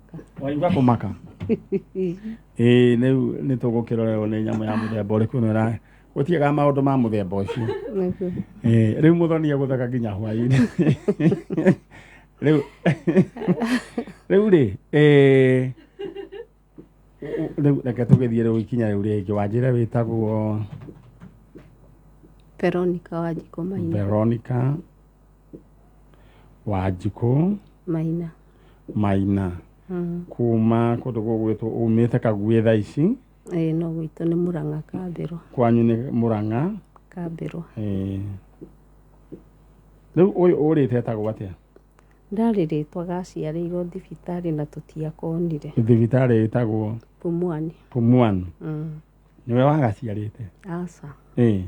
Kũmaka. Waigua kũmaka? Ĩĩ, rĩu nĩ tũgũkĩrorerwo nĩ nyamũ ya mũthemba ũrĩkũ ĩno ĩra gũtiagaga maũndũ ma mũthemba ũcio. Nĩguo. Ĩĩ, rĩu mũthoni egũtheka nginya hwaĩ-inĩ. Rĩu rĩu rĩ, ĩĩ, rĩu reke tũgĩthiĩ rĩu ikinya rĩu rĩngĩ. Wanjĩra wĩtagwo? Veronica Wanjikũ Maina. Veronica Wanjikũ Maina. Maina. Kuma kũndũ gũgwĩtwo umĩte Kaguĩ thaa ici? Ĩĩ, no gwitũ nĩ Mũrang'a Kambĩrwa. Kwanyu nĩ Mũrang'a? Kambĩrwa. Ĩĩ. Rĩu ũyũ ũrĩte etagwo atĩa? Ndarĩ rĩtwa gaciarĩirwo thibitarĩ na tũtiakonire. Thibitarĩ ĩtagwo? Pumwani. Pumwani. Nĩwe wagaciarĩte? Aca. Ĩĩ.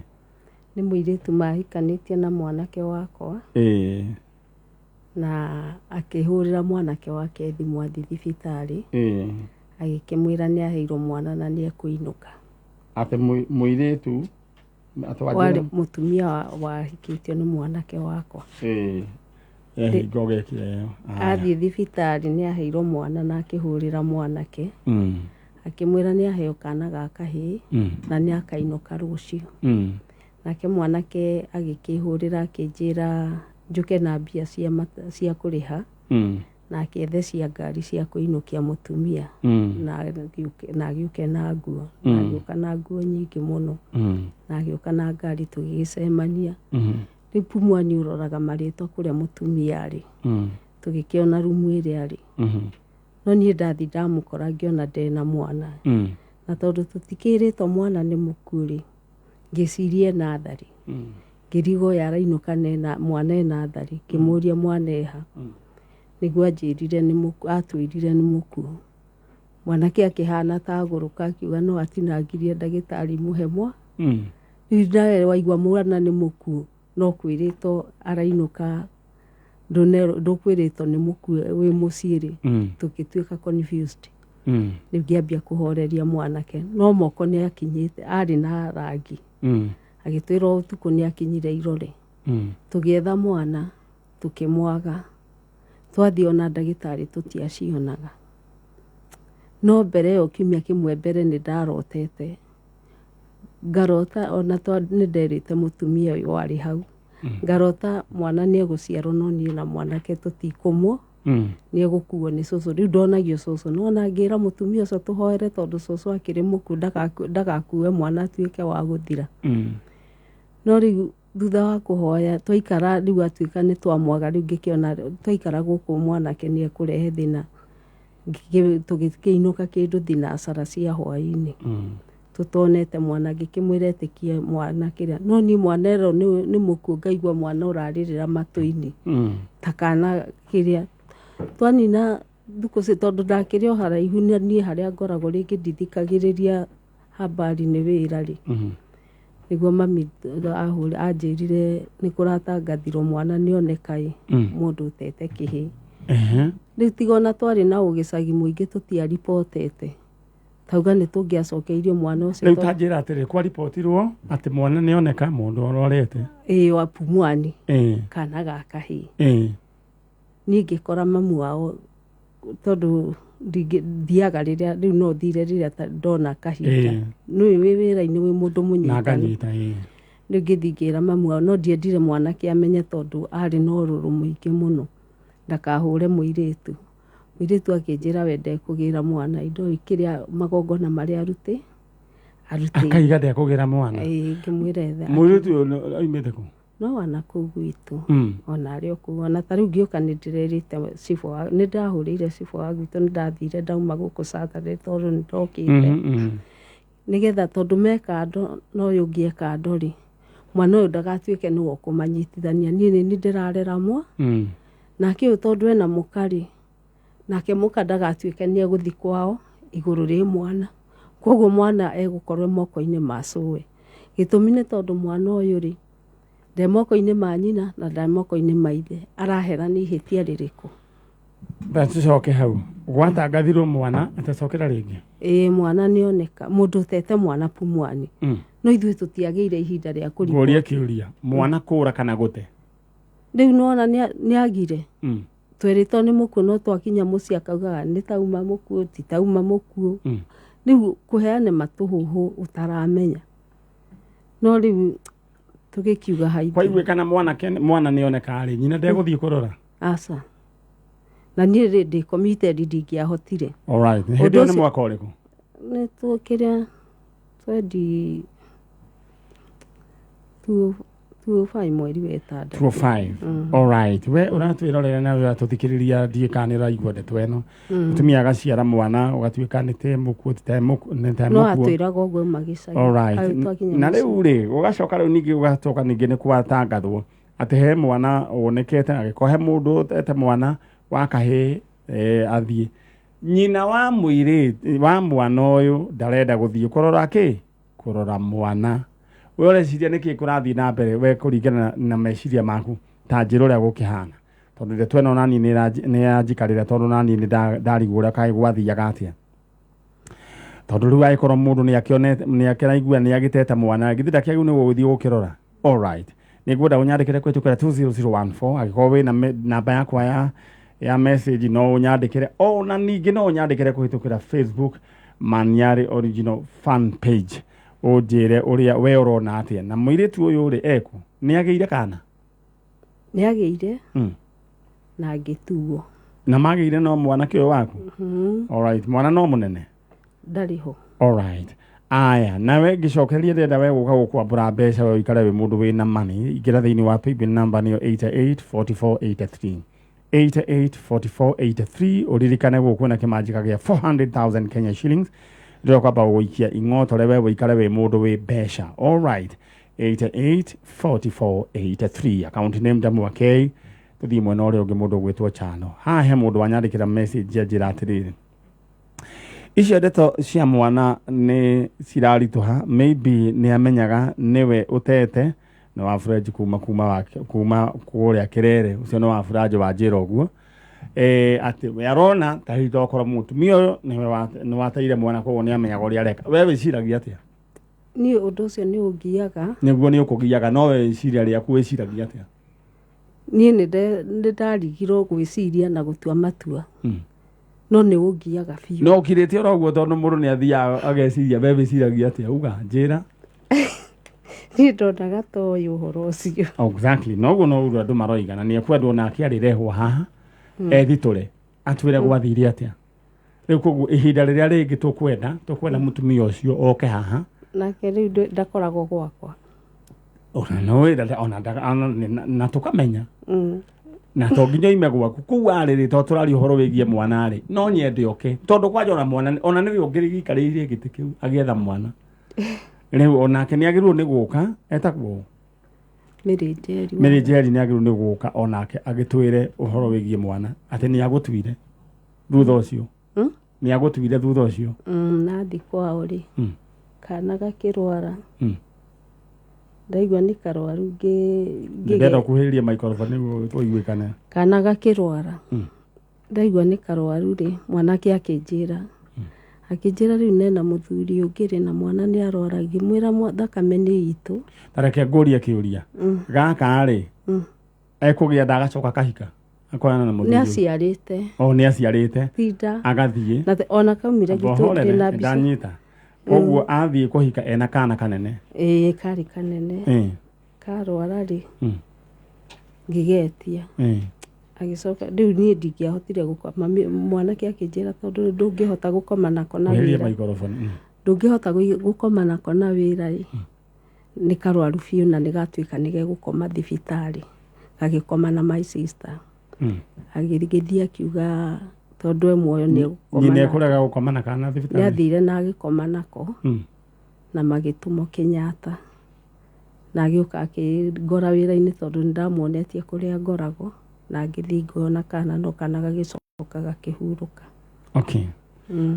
Nĩ mũirĩtu mahikanĩtie na mwanake wakwa. Ĩĩ. Na akĩhũrĩra mwanake wake thimũ athiĩ thibitarĩ. Ĩĩ. Agĩkĩmwĩra nĩ aheirwo mwana na nĩ ekũinũka. Atĩ mũirĩtu atĩ wanjĩra? Warĩ mũtumia wahikĩtio nĩ mwanake wakwa. Ĩĩ. Ehingo gĩkĩ ĩyo. Athiĩ thibitarĩ nĩ aheirwo mwana na akĩhũrĩra mwanake. Akĩmwĩra nĩ aheo kana ga kahĩĩ na nĩ akainũka rũciũ. Nake mwanake agĩkĩhũrĩra akĩnjĩra njũke na mbia cia kũrĩha na akĩethe cia ngari cia kũinũkia mũtumia. Na agĩũke na nguo. Na agĩũka na nguo nyingĩ mũno. Na agĩũka na ngari tũgĩgĩcemania. Rĩu Pumwani ũroraga marĩtwa kũrĩa mũtumia arĩ. Tũgĩkĩona rumu ĩrĩa arĩ. No niĩ ndathi ndamũkora ngĩona ndena mwana. Na tondũ tũtikĩrĩtwo mwana nĩ mũkuũ rĩ, ngĩciria ena thari. Ngĩrigwo ũyũ arainũka na mwana ena thari. Ngĩmũria mwana eha. Nĩguo anjĩrire nĩ mũkuũ, atwĩrire nĩ mũkuũ. Mwanake akĩhana ta agũrũka akiuga no atinangirie ndagĩtarĩ mũhe mwa. Rĩu nawe waigua mwana nĩ mũkuũ no kwĩrĩtwo arainũka ndũkwĩrĩtwo nĩ mũkuũ wĩ mũciĩ rĩ, tũgĩtuĩka confused. Rĩu ngĩambia kũhoreria mwanake no moko nĩ akinyĩte arĩ na rangi. Agĩtwĩra ũtukũ nĩ akinyire irore. Tũgĩetha mwana tũkĩmwaga. Twathiĩ ona ndagĩtarĩ tũtiacionaga. No mbere ĩyo kiumia kĩmwe mbere nĩ ndarotete. Ngarota ona nĩ nderĩte mũtumia ũyũ warĩ hau. Ngarota mwana nĩ egũciarwo no niĩ na mwanake tũtikũmwo. Nĩ egũkuo nĩ cũcũ. Rĩu ndonagio cũcũ. No ona ngĩra mũtumia ũcio tũhoere tondũ cũcũ akĩrĩ mũkuũ ndagakue mwana atuĩke wa gũthira. No rĩu thutha wa kũhoya twaikara rĩu atuĩka nĩ twamwaga rĩu ngĩkĩona twaikara gũkũ mwanake nĩ ekũrehe thĩna. Tũgĩkĩinũka kĩndũ thinacara cia hwaĩ-inĩ. Tũtonete mwana ngĩkĩmwĩra etĩkie mwana kĩrĩa. No niĩ mwana ĩro nĩ mũkuũ ngaigua mwana ũrarĩrĩra matũ-inĩ. Ta kana kĩrĩa. Twanina thukũ ici tondũ ndakĩrĩ o haraihu na niĩ harĩa ngoragwo rĩngĩ ndithikagĩrĩria habari nĩ wĩra rĩ. Nĩguo mami anjĩrire nĩ kũratangathirwo mwana nĩoneka ĩ, mũndũ ũtete kĩhĩĩ. Rĩu tiga ona twarĩ na ũgĩcagi mũingĩ tũtiaribotete. Tauga nĩ tũngĩacokeirio mwana ũcio. Rĩu ta njĩra atĩrĩ, kwaribotirwo atĩ mwana nĩoneka mũndũ ũrorete. Ĩĩ, wa Pumwani. Kana ga kahĩĩ. Niĩ ngĩkora mamu wao tondũ thiaga rĩrĩa rĩu no thire rĩrĩa ndona kahinda. Nĩũĩ wĩ wĩra-inĩ wĩ mũndũ mũnyitanu. Nganyita, ĩĩ. Rĩu ngĩthiĩ ngĩra mamu wao no ndiendire mwanake amenye tondũ arĩ na ũrũrũ mũingĩ mũno ndakahũre mũirĩtu. Mũirĩtu akĩnjĩra we ndekũgĩra mwana indo kĩrĩa magongona marĩa arutĩ arutĩire. Akaiga ndekũgĩra mwana. Ĩĩ, ngĩmwĩra ethe. Mũirĩtu ũyũ aumĩte kũ? No ona kũu gwitũ. Ona arĩ o kũu. Ona ta rĩu ngĩũka nĩ ndĩrerĩte cibũ wa, nĩ ndahũrĩire cibũ wa gwitũ nĩ ndathire ndauma gũkũ Saturday tondũ nĩ ndokĩte. Nĩgetha tondũ me kando na ũyũ ũngĩ e kando rĩ, mwana ũyũ ndagatuĩke nĩwe ũkũmanyitithania. Niĩ nĩ niĩ ndĩrarera mwa. Nake ũyũ tondũ ena mũka rĩ, nake mũka ndagatuĩke nĩ egũthiĩ kwao igũrũ rĩ mwana. Koguo mwana egũkorwo moko-inĩ ma cũwe. Gĩtũmi nĩ tondũ mwana ũyũ rĩ, nde moko-inĩ ma nyina na nde moko-inĩ ma ithe. Arahera nĩ ihĩtia rĩrĩkũ? Tucoke hau. Gwatangathirwo mwana atacokera rĩngĩ? Ĩĩ, mwana nĩoneka. Mũndũ ũtete mwana Pumwani. No ithuĩ tũtiagĩire ihinda rĩa kũriboti. Ngũrie kĩũria, mwana kũra kana gũte? Rĩu nĩwona nĩagire. Twerĩtwo nĩ mũkuũ, no twakinya mũciĩ akaugaga nĩ tauma mũkuũ, ti tauma mũkuũ. Rĩu kũheane matũhũhũ ũtaramenya, no rĩu tũgĩkiuga haitũ. Kwaiguĩkana mwanake, mwana nĩ oneka rĩ, nyina ndegũthiĩ kũrora? Aca, na niĩ rĩ, ndĩ committed, ndingĩahotire. Alright, hĩndĩ ĩyo nĩ mwaka ũrĩkũ? Nĩ kĩrĩa 2205, mweri wa 6. 205. Alright, we ũratwĩrorera na ũratũthikĩrĩria, ndiĩ kana nĩ ũraigua ndeto ĩno. Mũtumia agaciara mwana, ũgatuĩka nĩ te mũkuũ, ti te mũkuũ, nĩ te No mũkuũ. Atwĩraga ũguo magĩcagi. Alright. Na rĩu rĩ, ũgacoka rĩu ningĩ ũgacoka ningĩ nĩ kwatangathwo atĩ he mwana wonekete, agĩkorwo he mũndũ ũtete mwana wa kahĩĩ, athiĩ nyina wa mũirĩtu wa mwana ũyũ ndarenda gũthiĩ kũrora kĩ, kũrora mwana. We ũreciria nĩkĩ kũrathiĩ na mbere? We kũringana na meciria maku, ta njĩra ũrĩa gũkĩhana, tondũ ndeto ĩno naniĩ nĩ ĩranjikarĩra, tondũ naniĩ nĩ ndarigwo ũrĩa kaĩ gwathiaga atĩa, tondũ rĩu angĩkorwo mũndũ nĩ akĩonete, nĩ akĩraigua nĩ agĩtete mwana, githĩ ndakĩagĩrĩirwo nĩ gũgĩthiĩ gũkĩrora? Alright, nĩ ngwenda ũnyandĩkĩre kũhĩtũkĩra 20014. Angĩkorwo wĩna namba yakwa ya message, no ũnyandĩkĩre. Ona ningĩ no ũnyandĩkĩre kũhĩtũkĩra Facebook, Maniari Original fan page, ũnjĩre ũrĩa we ũrona atĩa. Na mũirĩtu ũyũ rĩ, eku nĩ agĩire kana? Nĩ agĩire na ngĩtuo. Na magĩire no mwanake ũyũ waku? Mhm. Alright, mwana no mũnene? Ndarĩ ho. Alright. Aya, nawe ngĩcokeria, ndĩrenda we gũka gũkwambũra mbeca, we ũikare wĩ mũndũ wĩna money. Ingĩra thĩinĩ wa paybill number, nĩyo 884483, 884483. Ũririkane gũkũ na kĩmanjĩka gĩa 400,000 Kenya shillings. Ndĩrenda kwamba gũgũikia ing'otore, we ũikare wĩ mũndũ wĩ mbeca. Alright, 884483, account name Ndamwa K. Tũthiĩ mwena ũrĩa ũngĩ, mũndũ ũgwĩtwo Chano. Haha he mũndũ wanyandĩkĩra message, anjĩra atĩrĩrĩ, icio ndeto cia mwana nĩ ciraritũha, maybe nĩ amenyaga nĩwe ũtete nĩ wa French kuma kũrĩa Kĩrere. Ũcio nĩ wa French wanjĩra ũguo, atĩ we arona ta hihi tokorwo mũtumia ũyũ nĩwe nĩ wateire mwana, koguo nĩ amenyaga ũrĩa areka. We wĩciragia atĩa? Niĩ ũndũ ũcio nĩ ũngiaga. Nĩguo nĩ ũkũgiaga, no we ĩciria rĩaku wĩciragia atĩa? Niĩ nĩ ndarigirwo gwĩciria na gũtua matua, no nĩ ũngiaga biũ. No ũkirĩte oro ũguo, tondũ mũndũ nĩ athiaga ageciria. We wĩciragia atĩa? Uga, njĩra. Niĩ ndonaga ta ũyũ ũhoro ũcio. Exactly, noguo no ũguo andũ maroiga, na nĩ ekwendwo nake arĩrehwo haha ethitũre, atwĩre gwathire atĩa. Rĩu koguo ihinda rĩrĩa rĩngĩ tũkwenda mũtumia ũcio oke haha. Nake rĩu ndakoragwo gwakwa. Ona no ona na tũkamenya na to nginya oime gwaku kũu arĩ rĩ, tondũ tũraria ũhoro wĩgiĩ mwana rĩ, no nyende oke, tondũ kwanja ona mwana ona nĩwe ũngĩgĩikarĩire gĩtĩ kĩu agĩetha mwana. Rĩu onake nĩ agĩrĩirwo nĩ gũka, etagwo Mary Njeri. Mary Njeri, nĩ agĩrĩirwo nĩ gũka onake agĩtwĩre ũhoro wĩgiĩ mwana, atĩ nĩ agũtuire thutha ũcio. Nĩ agũtuire thutha ũcio. Nathi kwao rĩ, kana gakĩrwara. Ndaigua nĩ karwaru Ndĩrenda ũkuhĩrĩrie microphone nĩguo tũiguĩkane. Kana gakĩrwara. Ndaigua nĩ karwaru rĩ, mwanake akĩnjĩra rĩu nena mũthuri ũngĩ rĩ, na mwana nĩ arwara. Ngĩmwĩra thakame nĩ itũ. Ta reke ngũrie kĩũria gaka rĩ, ekũgĩa nda agacoka kahika akorana na Nĩ mũthuri ũyũ? Aciarĩte. O nĩ aciarĩte? Tinda. Agathiĩ. Na ona kaumire. Amba ũhorere. Ndĩna mbica. Ndanyita, koguo athiĩ kũhika ena kana kanene? Ĩĩ, karĩ kanene. Karwara rĩ, ngĩgetia. Agĩcoka rĩu niĩ ndingĩahotire gũkoma. Mwanake akĩnjĩra tondũ ndũngĩhota gũkoma nako na Kuhĩrĩria wĩra microphone. Ndũngĩhota gũkoma nako na wĩra ĩ, nĩ karwaru biũ, na nĩ gatuĩka nĩ gegũkoma thibitarĩ. Gagĩkoma na my sister. Agĩgĩthiĩ akiuga tondũ e muoyo nĩ egũkoma Nyina nako. ekũrega gũkoma na kana Nĩ thibitarĩ? athire na agĩkoma nako na magĩtũmwo Kenyatta, na agĩũka akĩngora wĩra-inĩ, tondũ nĩ ndamuonetie kũrĩa ngoragwo, na ngĩthiĩ ngona kana, no kana gagĩcoka gakĩhurũka. Okay.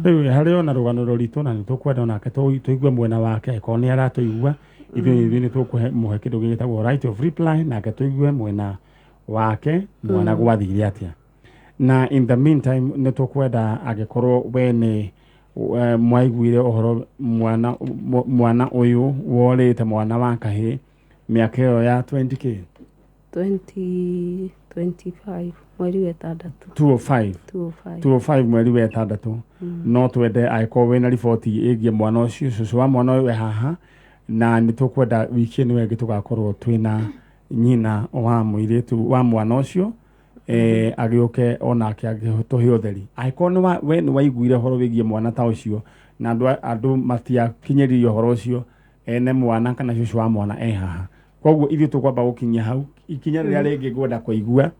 Rĩu harĩ ona rũgano rũritũ, na nĩ tũkwenda onake tũigue mwena wake, angĩkorwo nĩ aratũigua. Ithuĩ nĩ tũkũmũhe kĩndũ gĩgĩtagwo right of reply, nake tũigue mwena wake, mwana gwathire atĩa. Na in the meantime nĩ tũkwenda angĩkorwo we nĩ mwaiguire ũhoro mwana ũyũ worĩte, mwana wa kahĩĩ, mĩaka ĩyo ya 20K. 20 25 mweri wa ĩtandatũ. 205. 205. 205 mweri wa ĩtandatũ. No twende angĩkorwo wĩna riboti ĩgiĩ mwana ũcio, cũcũ wa mwana ũyũ e haha, na nĩ tũkwenda wiki ĩno ĩngĩ tũgakorwo twĩna nyina wa mũirĩtu wa mwana ũcio, agĩũke onake agĩtũhe ũtheri. Angĩkorwo we nĩ waiguire ũhoro wĩgiĩ mwana ta ũcio na andũ matiakinyĩririe ũhoro ũcio, ene mwana kana cũcũ wa mwana e haha. Koguo ithuĩ tũkwamba gũkinyia hau ikinya rĩrĩa rĩngĩ ngwenda kũigua,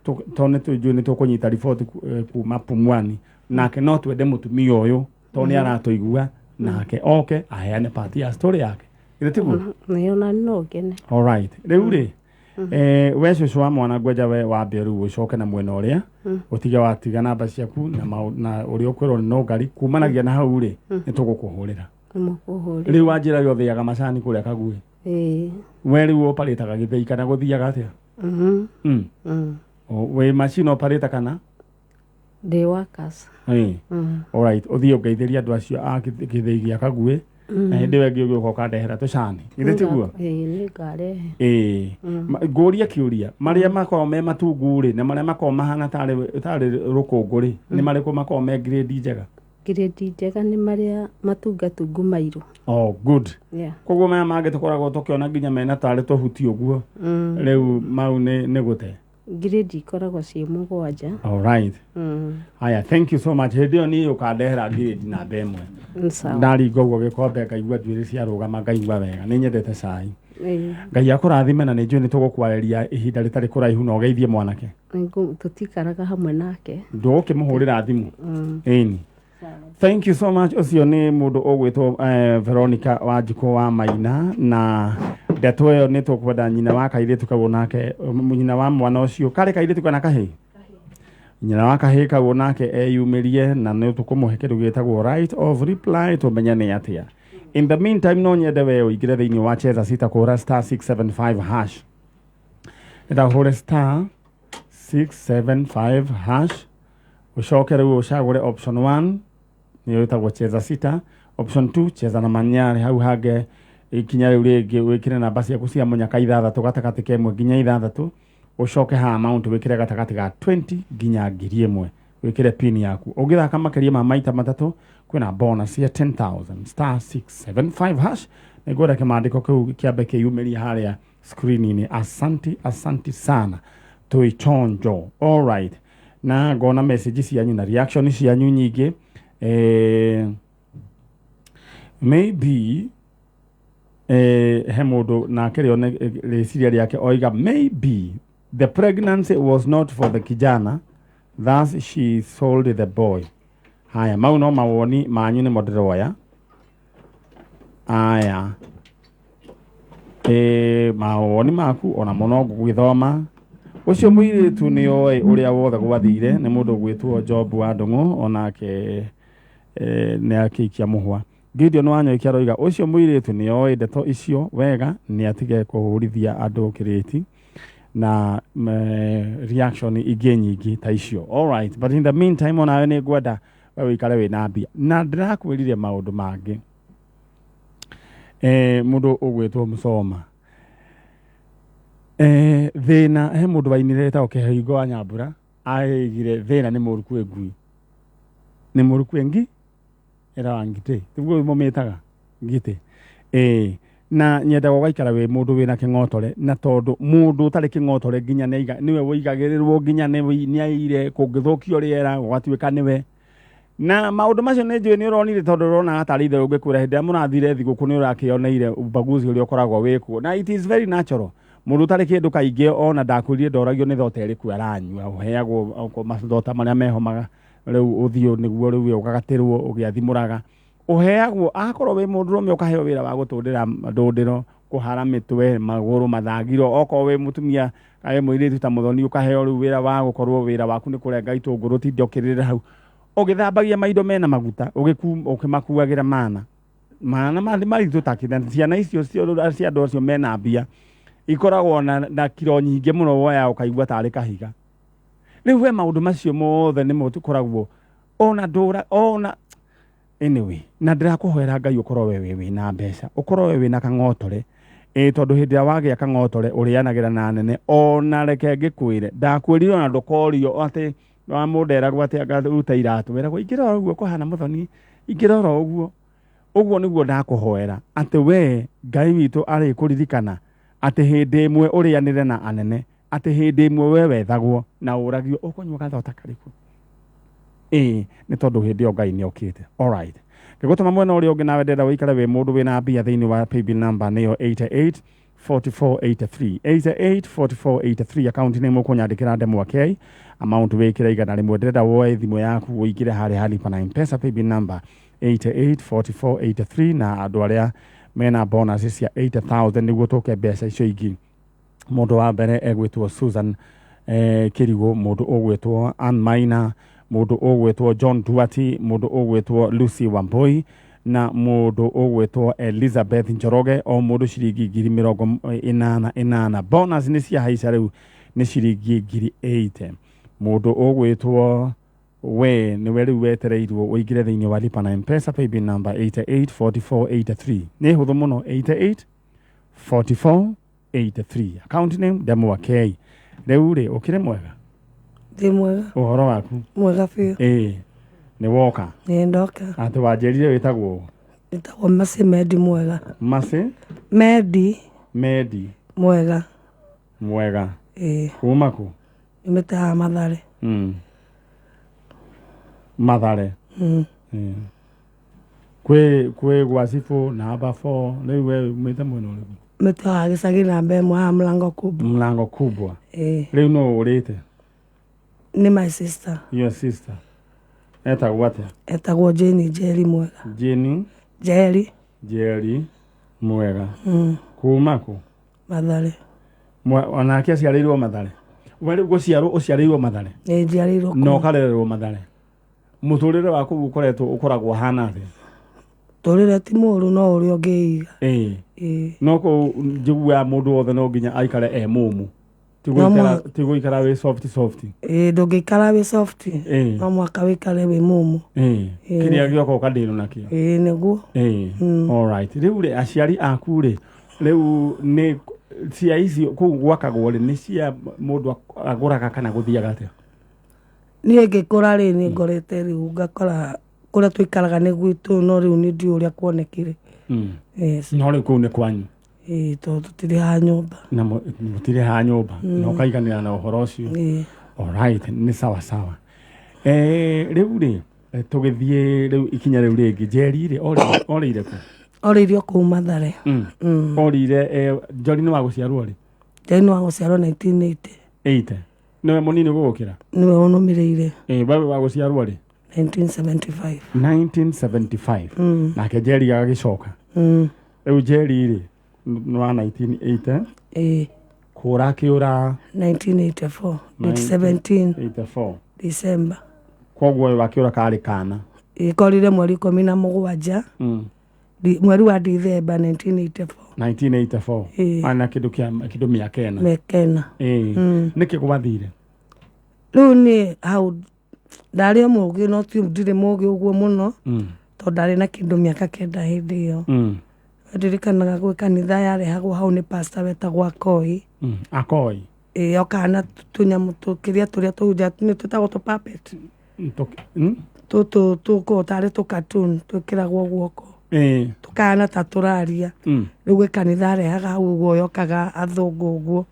tondũ nĩ tũnjũĩ nĩ tũkũnyita riboti kuma Pumwani, nake no twende mũtumia ũyũ tondũ nĩ aratũigua, nake oke aheane part ya story yake. Githĩ tiguo? Nĩ ona no ngene. Alright, rĩu rĩ, we cũcũ wa mwana, ngwenja we wambe rĩu ũcoke na mwena ũrĩa ũtige watiga namba ciaku na ũrĩa ũkwĩrwo nĩ nũngari kumanagia na hau rĩ, nĩ tũgũkũhũrĩra. Nĩ mũkũhũrĩra. Rĩu wanjĩra we ũthĩaga macani kũrĩa Kaguĩ. Ĩĩ. We rĩu ũparĩtaga gĩthĩi kana gũthiaga atĩa? Mhm. Wĩ macini ũparĩta kana? Ndĩ workers. Ĩĩ. Alright, ũthiĩ ũngeithĩrie andũ acio a gĩthĩi gĩa Kaguĩ, na hĩndĩ ĩyo ĩngĩ ũgĩũka ũkandehera tũcani. Githĩ tiguo? Ĩĩ, nĩ ngarehe. Ĩĩ. Ngũrie kĩũria, marĩa makoragwo me matungu rĩ, na marĩa makoragwo mahana tarĩ rũkũngũ rĩ, nĩ marĩkũ makoragwo me grade njega? Grade njega nĩ marĩa matungatungu mairũ. Oh, good. Yeah. Koguo maya mangĩ tũkoragwo tũkĩona nginya mena tarĩ tũhuti ũguo, rĩu mau nĩ gũte. Grade ikoragwo ciĩ 7. Alright. Haya, thank you so much. Hĩndĩ ĩyo niĩ ũkandehera grade namba 1. Nĩ sawa. Ndaringa ũguo gĩkombe ngaigua njuĩrĩ ciarũgama, ngaigua wega. Nĩ nyendete cai. Ĩĩ. Ngai akũrathime, na nĩ njũĩ nĩ tũgũkwarĩria ihinda rĩtarĩ kũraihu na ũgeithie mwanake. Tũtikaraga hamwe nake. Ndũgũkĩmũhũrĩra thimũ. Ĩni. Thank you so much. Ũcio nĩ mũndũ ũgwĩtwo Veronica Wanjikũ wa Maina, na ndeto ĩyo nĩ tũkwenda nyina wa kairĩtu kau nake, nyina wa mwana ũcio, karĩ kairĩtu kana kahĩĩ? Nyina wa kahĩĩ kau nake eyumĩrie, na nĩ tũkũmũhe kĩndũ gĩtagwo right of reply tũmenye nĩ atĩa. In the meantime, no nyende we ũingĩre thĩinĩ wa Cheza Sita kũhũra star 675 hash. Nĩndahũre star 675 hash, ũcoke rĩu ũcagũre option 1, nĩyo ĩtagwo Cheza Sita, option 2 cheza na Manyarĩ. Hau hangĩ ikinya rĩu rĩngĩ wĩkĩre namba ciaku cia mũnyaka 6 gatagatĩ ka 1 nginya 6, ũcoke ha amount wĩkĩre gatagatĩ ga 20 nginya 1000, wĩkĩre pin yaku. Ũngĩthaka makĩria ma maita 3, kwĩna bonus ya 10,000. Star 675 hash. Nĩngwenda kĩmandĩko kĩu kĩambe kĩyumĩrie harĩa screen-inĩ. Asanti, asanti sana, tũichonjo. Alright, na ngona message cianyu na reaction cianyu nyingĩ. Maybe he mũndũ nake rĩone rĩciria rĩake oiga, "Maybe the pregnancy was not for the kijana, thus she sold the boy." Haya, mau no mawoni manyu nĩmo ndĩroya aya. Mawoni maku ona mũno ngũgĩthoma. Ũcio mũirĩtu nĩ oĩ ũrĩa wothe gwathire. Nĩ mũndũ ũgwĩtwo Job wa Ndũng'ũ, onake nĩ akĩikia mũhwa. Gideon Wanyoike aroiga ũcio mũirĩtu nĩ oĩ ndeto icio wega, nĩ atige kũhũrithia andũ kĩrĩti na reaction ingĩ nyingĩ ta icio. Alright, but in the meantime, onawe nĩ ngwenda we ũikare wĩna mbia, na ndĩrakwĩrire maũndũ mangĩ. Mũndũ ũgwĩtwo Mũsoma, thĩna he mũndũ wainire etagwo Kĩhingo wa Nyambura, aigire thĩna nĩ mũru kwĩ ngui, nĩ mũru kwĩ ngi ĩrawa ngitĩ, tiguo mũmĩtaga ngitĩ. Ĩĩ, na nyendaga ũgaikara wĩ mũndũ wĩna kĩng'otore, na tondũ mũndũ ũtarĩ kĩng'otore nginya nĩwe wĩigagĩrĩrwo, nginya nĩ aire kũngĩthũkio rĩera gũgatuĩka nĩwe. Na maũndũ macio nĩ njũĩ nĩ ũronire, tondũ ũrona tarĩ itherũ ngĩkwĩra hĩndĩ ĩrĩa mũrathire thigũkũ nĩ ũrakĩoneire ubaguzi ũrĩa ũkoragwo wĩkuo, na it is very natural. Mũndũ ũtarĩ kĩndũ kaingĩ, ona ndakwĩrire ndoragio nĩ thota ĩrĩkũ aranyua, ũheagwo mathota marĩa meho rĩu ũthiũ nĩguo rĩu ũgagatĩrwo ũgĩathimũraga, ũheagwo akorwo wĩ mũndũrũme ũkaheo wĩra wa gũtũndĩra ndũndĩro, kũhara mĩtwe, magũrũ, mathagiro. Okorwo wĩ mũtumia kana wĩ mũirĩtu ta mũthoni, ũkaheo rĩu wĩra wa gũkorwo wĩra waku nĩ kũrenga itũngũrũ, tinde ũkĩrĩrĩra hau ũgĩthambagia maindo mena maguta, ũkĩmakuagĩra mana mana maritũ ta kĩna. Ciana icio cia andũ acio mena mbia ikoragwo na kiro nyingĩ mũno, woya ũkaigua tarĩ kahiga. Rĩu we maũndũ macio mothe nĩmo tũkoragwo ona ndũra ona. Anyway, na ndĩrakũhoera Ngai ũkorwo we wĩna mbeca, ũkorwo we wĩna kang'otore. Ĩĩ, tondũ hĩndĩ ĩrĩa wagĩa kang'otore ũrĩanagĩra na nene. Ona reke ngĩkwĩre, ndakwĩrire ona ndũkorio atĩ wa mũndũ eragwo atĩ anga ruta iratũ, eragwo ingĩra oro ũguo kũhana mũthoni, ingĩra oro ũguo. Ũguo nĩguo ndakũhoera atĩ we Ngai witũ arĩkũririkana atĩ hĩndĩ ĩmwe ũrĩanĩre na anene, atĩ hĩndĩ ĩmwe we wethagwo na ũragio ũkũnyua gathota karĩkũ. Ĩĩ, nĩ tondũ hĩndĩ ĩyo Ngai nĩ okĩte. Alright. Ngĩgũtũma mwena ũrĩa ũngĩ nawe ndĩrenda ũikare wĩ mũndũ wĩna mbia thĩinĩ wa paybill number nĩyo 88 4483 88 4483 account nĩ mũkũnyandĩkĩra ndemwa K, amount wĩkĩre 100. Ndĩrenda woe thimũ yaku ũingĩre harĩa ha lipa na M-Pesa paybill number 88 4483 na andũ arĩa mena bonus cia 80,000 nĩguo tũke mbeca icio ingĩ. Mũndũ wa mbere egwĩtwo Susan Kĩrigũ, mũndũ ũgwĩtwo Ann Maina, mũndũ ũgwĩtwo John Duarte, mũndũ ũgwĩtwo Lucy Wambui na mũndũ ũgwĩtwo Elizabeth Njoroge, o mũndũ ciringi 80,000. Bonus nĩ ciahaica rĩu nĩ ciringi 80,000. Mũndũ ũgwĩtwo we nĩwe rĩu wetereirwo ũingĩre thĩinĩ wa lipa na M-Pesa paybill number 88 44 83. Nĩ hũthũ mũno, 88 44 83, account name Ndemwa K. Rĩu rĩ, ũkĩrĩ mwega? Ndĩ mwega. Ũhoro waku? Mwega biũ. Ĩĩ, nĩ woka? Nĩ ndoka. Atĩ wanjĩrire wĩtagwo? Wĩtagwo Mercy Mendi Mwega. Mercy Mendi. Mendi Mwega. Mwega. Ĩĩ. Kuma kũ? Nyumĩte haha Mathare. Mathare. Kwĩ gwa cibũ namba 4, rĩu we umĩte mwena ũrĩkũ? Mĩte haha gĩcagi namba 1 haha Mlango Kubwa. Mlango Kubwa. Ĩĩ. Rĩu no ũrĩte? Nĩ my sister. Your sister. Etagwo atĩa? Etagwo Jane Njeri Mwega. Jane Njeri. Njeri Mwega. Kuma kũ? Mathare. Onake aciarĩirwo Mathare. We rĩu gũciarwo ũciarĩirwo Mathare? Nĩ njiarĩirwo kũu. Na ũkarererwo Mathare. Mũtũrĩre waku ũkoretwo ũkoragwo ũhana atĩa? Mũtũrĩre ti mũũru no ũrĩa ũngĩiga. Ĩĩ. Ĩĩ. No kũu njiguaga mũndũ wothe no nginya aikare e mũmũ. Ti No gũikara, mũhaka. ti gũikara wĩ soft soft. Ĩĩ, ndũngĩikara wĩ soft. Ĩĩ. No mũhaka wĩikare wĩ mũmũ. Ĩĩ. Ĩĩ. Kĩrĩa gĩoka ũkandĩrwo nakĩo. Ĩĩ, nĩguo. Ĩĩ. All right. Rĩu rĩ, aciari aku rĩ, rĩu nĩ cia icio kũu gwakagwo rĩ, nĩ cia mũndũ agũraga kana gũthiaga atĩa? Niĩ ngĩkũra rĩ, nĩ ngorete rĩu ngakora kũrĩa tũikaraga nĩ gwitũ, no rĩu nĩ ndiũĩ ũrĩa kuonekire. Yes. No rĩu kũu nĩ kwanyu? Ĩĩ, tondũ tũtirĩhaga nyũmba. Na mũtirĩhaga nyũmba, na ũkaiganĩra na ũhoro ũcio. Ĩĩ. All right, nĩ sawa sawa. Rĩu rĩ, tũgĩthiĩ rĩu ikinya rĩu rĩngĩ, Njeri rĩ, orĩire kũ? Orĩire o kũu Mathare. Orĩire, Njeri nĩ wa gũciarwo rĩ? Njeri nĩ wa gũciarwo 1980. 80. Nĩwe mũnini gũgũkĩra? Nĩwe ũnũmĩrĩire. Wewe wa gũciarwo rĩ? 1975. 1975. Nake Njeri agagĩcoka. Rĩu Njeri rĩ, nĩ wa 1980. Ĩĩ. Kũra akĩũra 1984, date 17. 84. December. Koguo ũyũ akĩũra karĩ kana. Ĩĩ, korire mweri 17. Mweri wa Dithemba 1984. 1984. Ĩĩ. Ana kĩndũ kĩa kĩndũ mĩaka ĩna. Mĩaka ĩna. Ĩĩ. Nĩkĩ gwathire? Rĩu niĩ hau ndarĩ o mũgĩ no ti ndirĩ mũgĩ ũguo mũno. Tondũ ndarĩ na kĩndũ mĩaka 9 hĩndĩ ĩyo. Ndirikanaga gwĩ kanitha yarehagwo hau nĩ pastor wetagwo Akoi. Akoi. Ĩĩ, okaga na tũnyamũ kĩrĩa tũrĩa tũhunjaga nĩ twĩtagwo tũ puppet. Tũtũ tũkoragwo tarĩ tũ cartoon twĩkĩragwo guoko. Tũkahana ta tũraria. Rĩu gwĩ kanitha arehaga hau ũguo yokaga athũngũ ũguo.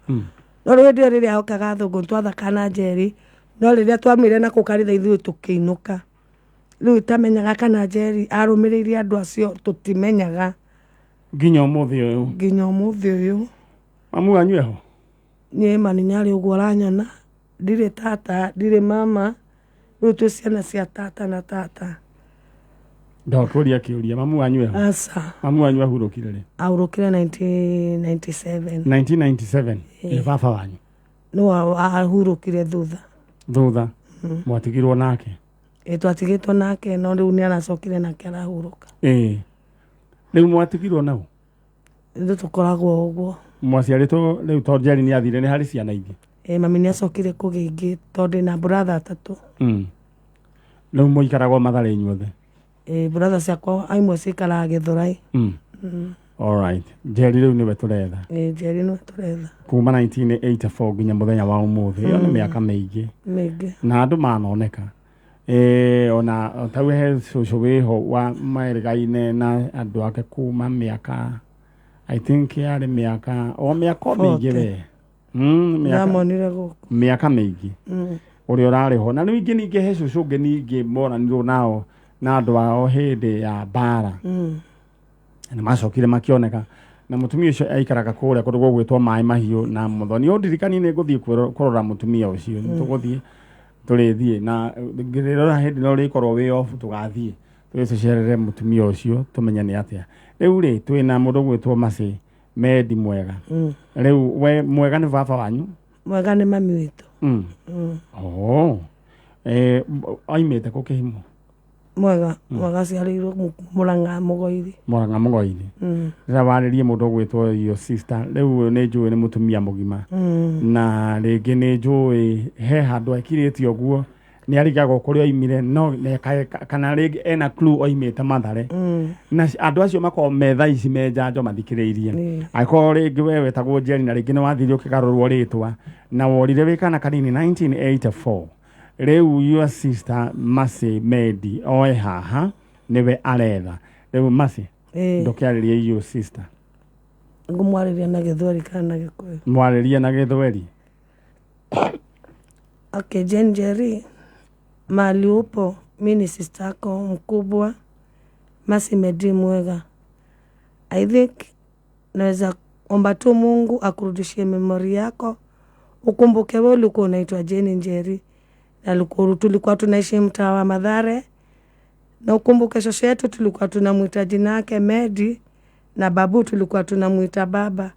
No rĩu hĩndĩ ĩyo rĩrĩa yokaga athũngũ nĩ twathakaga na Njeri, no rĩrĩa twamire na kũu kanitha ithuĩ tũkĩinũka. Rĩu itamenyaga kana Njeri arũmĩrĩire andũ acio tũtimenyaga. Nginya ũmũthĩ ũyũ. Nginya ũmũthĩ ũyũ. Mamu wanyu eho? Niĩ mami nĩ arĩ ũguo ũranyona, ndirĩ tata, ndirĩ mama, rĩu twĩ ciana cia tata na tata. Ndakũria kĩũria, mamu wanyu eho? Aca. Mamu wanyu ahurũkire rĩ? Ahurũkire 1997. 1997? Ĩ baba wanyu? No ahurũkire thutha. Thutha? Mwatigirwo nake? Ĩ, twatigĩtwo nake, no rĩu nĩ aracokire nake arahurũka. Ĩ. Rĩu mwatigirwo nau? Ithuĩ tũkoragwo ũguo. Mwaciarĩtwo rĩu tondũ Njeri nĩ athire, nĩ harĩ ciana ingĩ? Ĩ, mami nĩ acokire kũgĩa ingĩ tondũ ndĩna brother atatũ. Rĩu mũikaragwo Mathare inyuothe? Ĩ, brother ciakwa imwe cikaraga Gĩthũrai. Alright. Njeri rĩu nĩwe tũretha. Ĩĩ, Njeri nĩwe tũretha. Kuma 1984 nginya mũthenya wa ũmũthĩ. Ĩyo nĩ mĩaka mĩingĩ. Mĩingĩ. Na andũ manoneka. Ona tau he cũcũ wĩho wa merĩgaine na andũ ake kuma mĩaka, I think yarĩ mĩaka o mĩaka o mĩingĩ 40. we. Mĩaka Ndamonire gũkũ. Mĩaka mĩingĩ. Ũrĩa ũrarĩ ho. Na rĩu ingĩ ningĩ he cũcũ ũngĩ ningĩ moranirwo nao na andũ ao hĩndĩ ya mbara. Na macokire makĩoneka. Na mũtumia ũcio aikaraga kũrĩa kũndũ gũgwĩtwo Maĩ Mahiũ na Mũthoni. Ũndirikanie nĩ ngũthiĩ kũrora mũtumia ũcio. Nĩ tũgũthiĩ, tũrĩthiĩ. Na ngĩrora hĩndĩ ĩno ũrĩkorwo wĩ off, tũgathiĩ. Tũthiĩ tũcerere mũtumia ũcio tũmenye nĩ atĩa. Rĩu rĩ, twĩna mũndũ ũgwĩtwo Mercy Mendi Mwega. Rĩu we Mwega nĩ baba wanyu? Mwega nĩ mami witũ. Oh. Aimĩte kũ kĩhimo? Mwega, Mwega aciarĩirwo Mũrang'a Mũgoiri. Mũrang'a Mũgoiri. Rĩrĩa warĩrie mũndũ ũgwĩtwo your sister, rĩu nĩ njũĩ nĩ mũtumia mũgima. Na rĩngĩ nĩ njũĩ he handũ ekirĩte ũguo, nĩ arigagwo kũrĩa oimire, no kana rĩngĩ ena clue oimĩte Mathare. Na andũ acio makoragwo me thaa ici me njanjo mathikĩrĩirie. Angĩkorwo rĩngĩ we wetagwo Njeri na rĩngĩ nĩ wathire ũkĩgarũrwo rĩtwa na worire wĩ kana kanini 1984. Rĩu your sister Mercy Mendi oe haha nĩwe aretha. Rĩu Mercy, ndũkĩarĩrie your sister. Ngũmwarĩria na Gĩthweri kana na Gĩkũyũ? Mwarĩrie na Gĩthweri. Okay, Jane Njeri, mahali upo, mi ni sister yako mkubwa Mercy Medi Mwega. I think naweza omba tu Mungu akurudishie memory yako, ukumbuke wewe ulikuwa unaitwa Jane Njeri na tulikuwa tunaishi mtaa wa Mathare, na ukumbuke shosho yetu tulikuwa tunamuita jina yake Medi na babu tulikuwa tunamuita baba.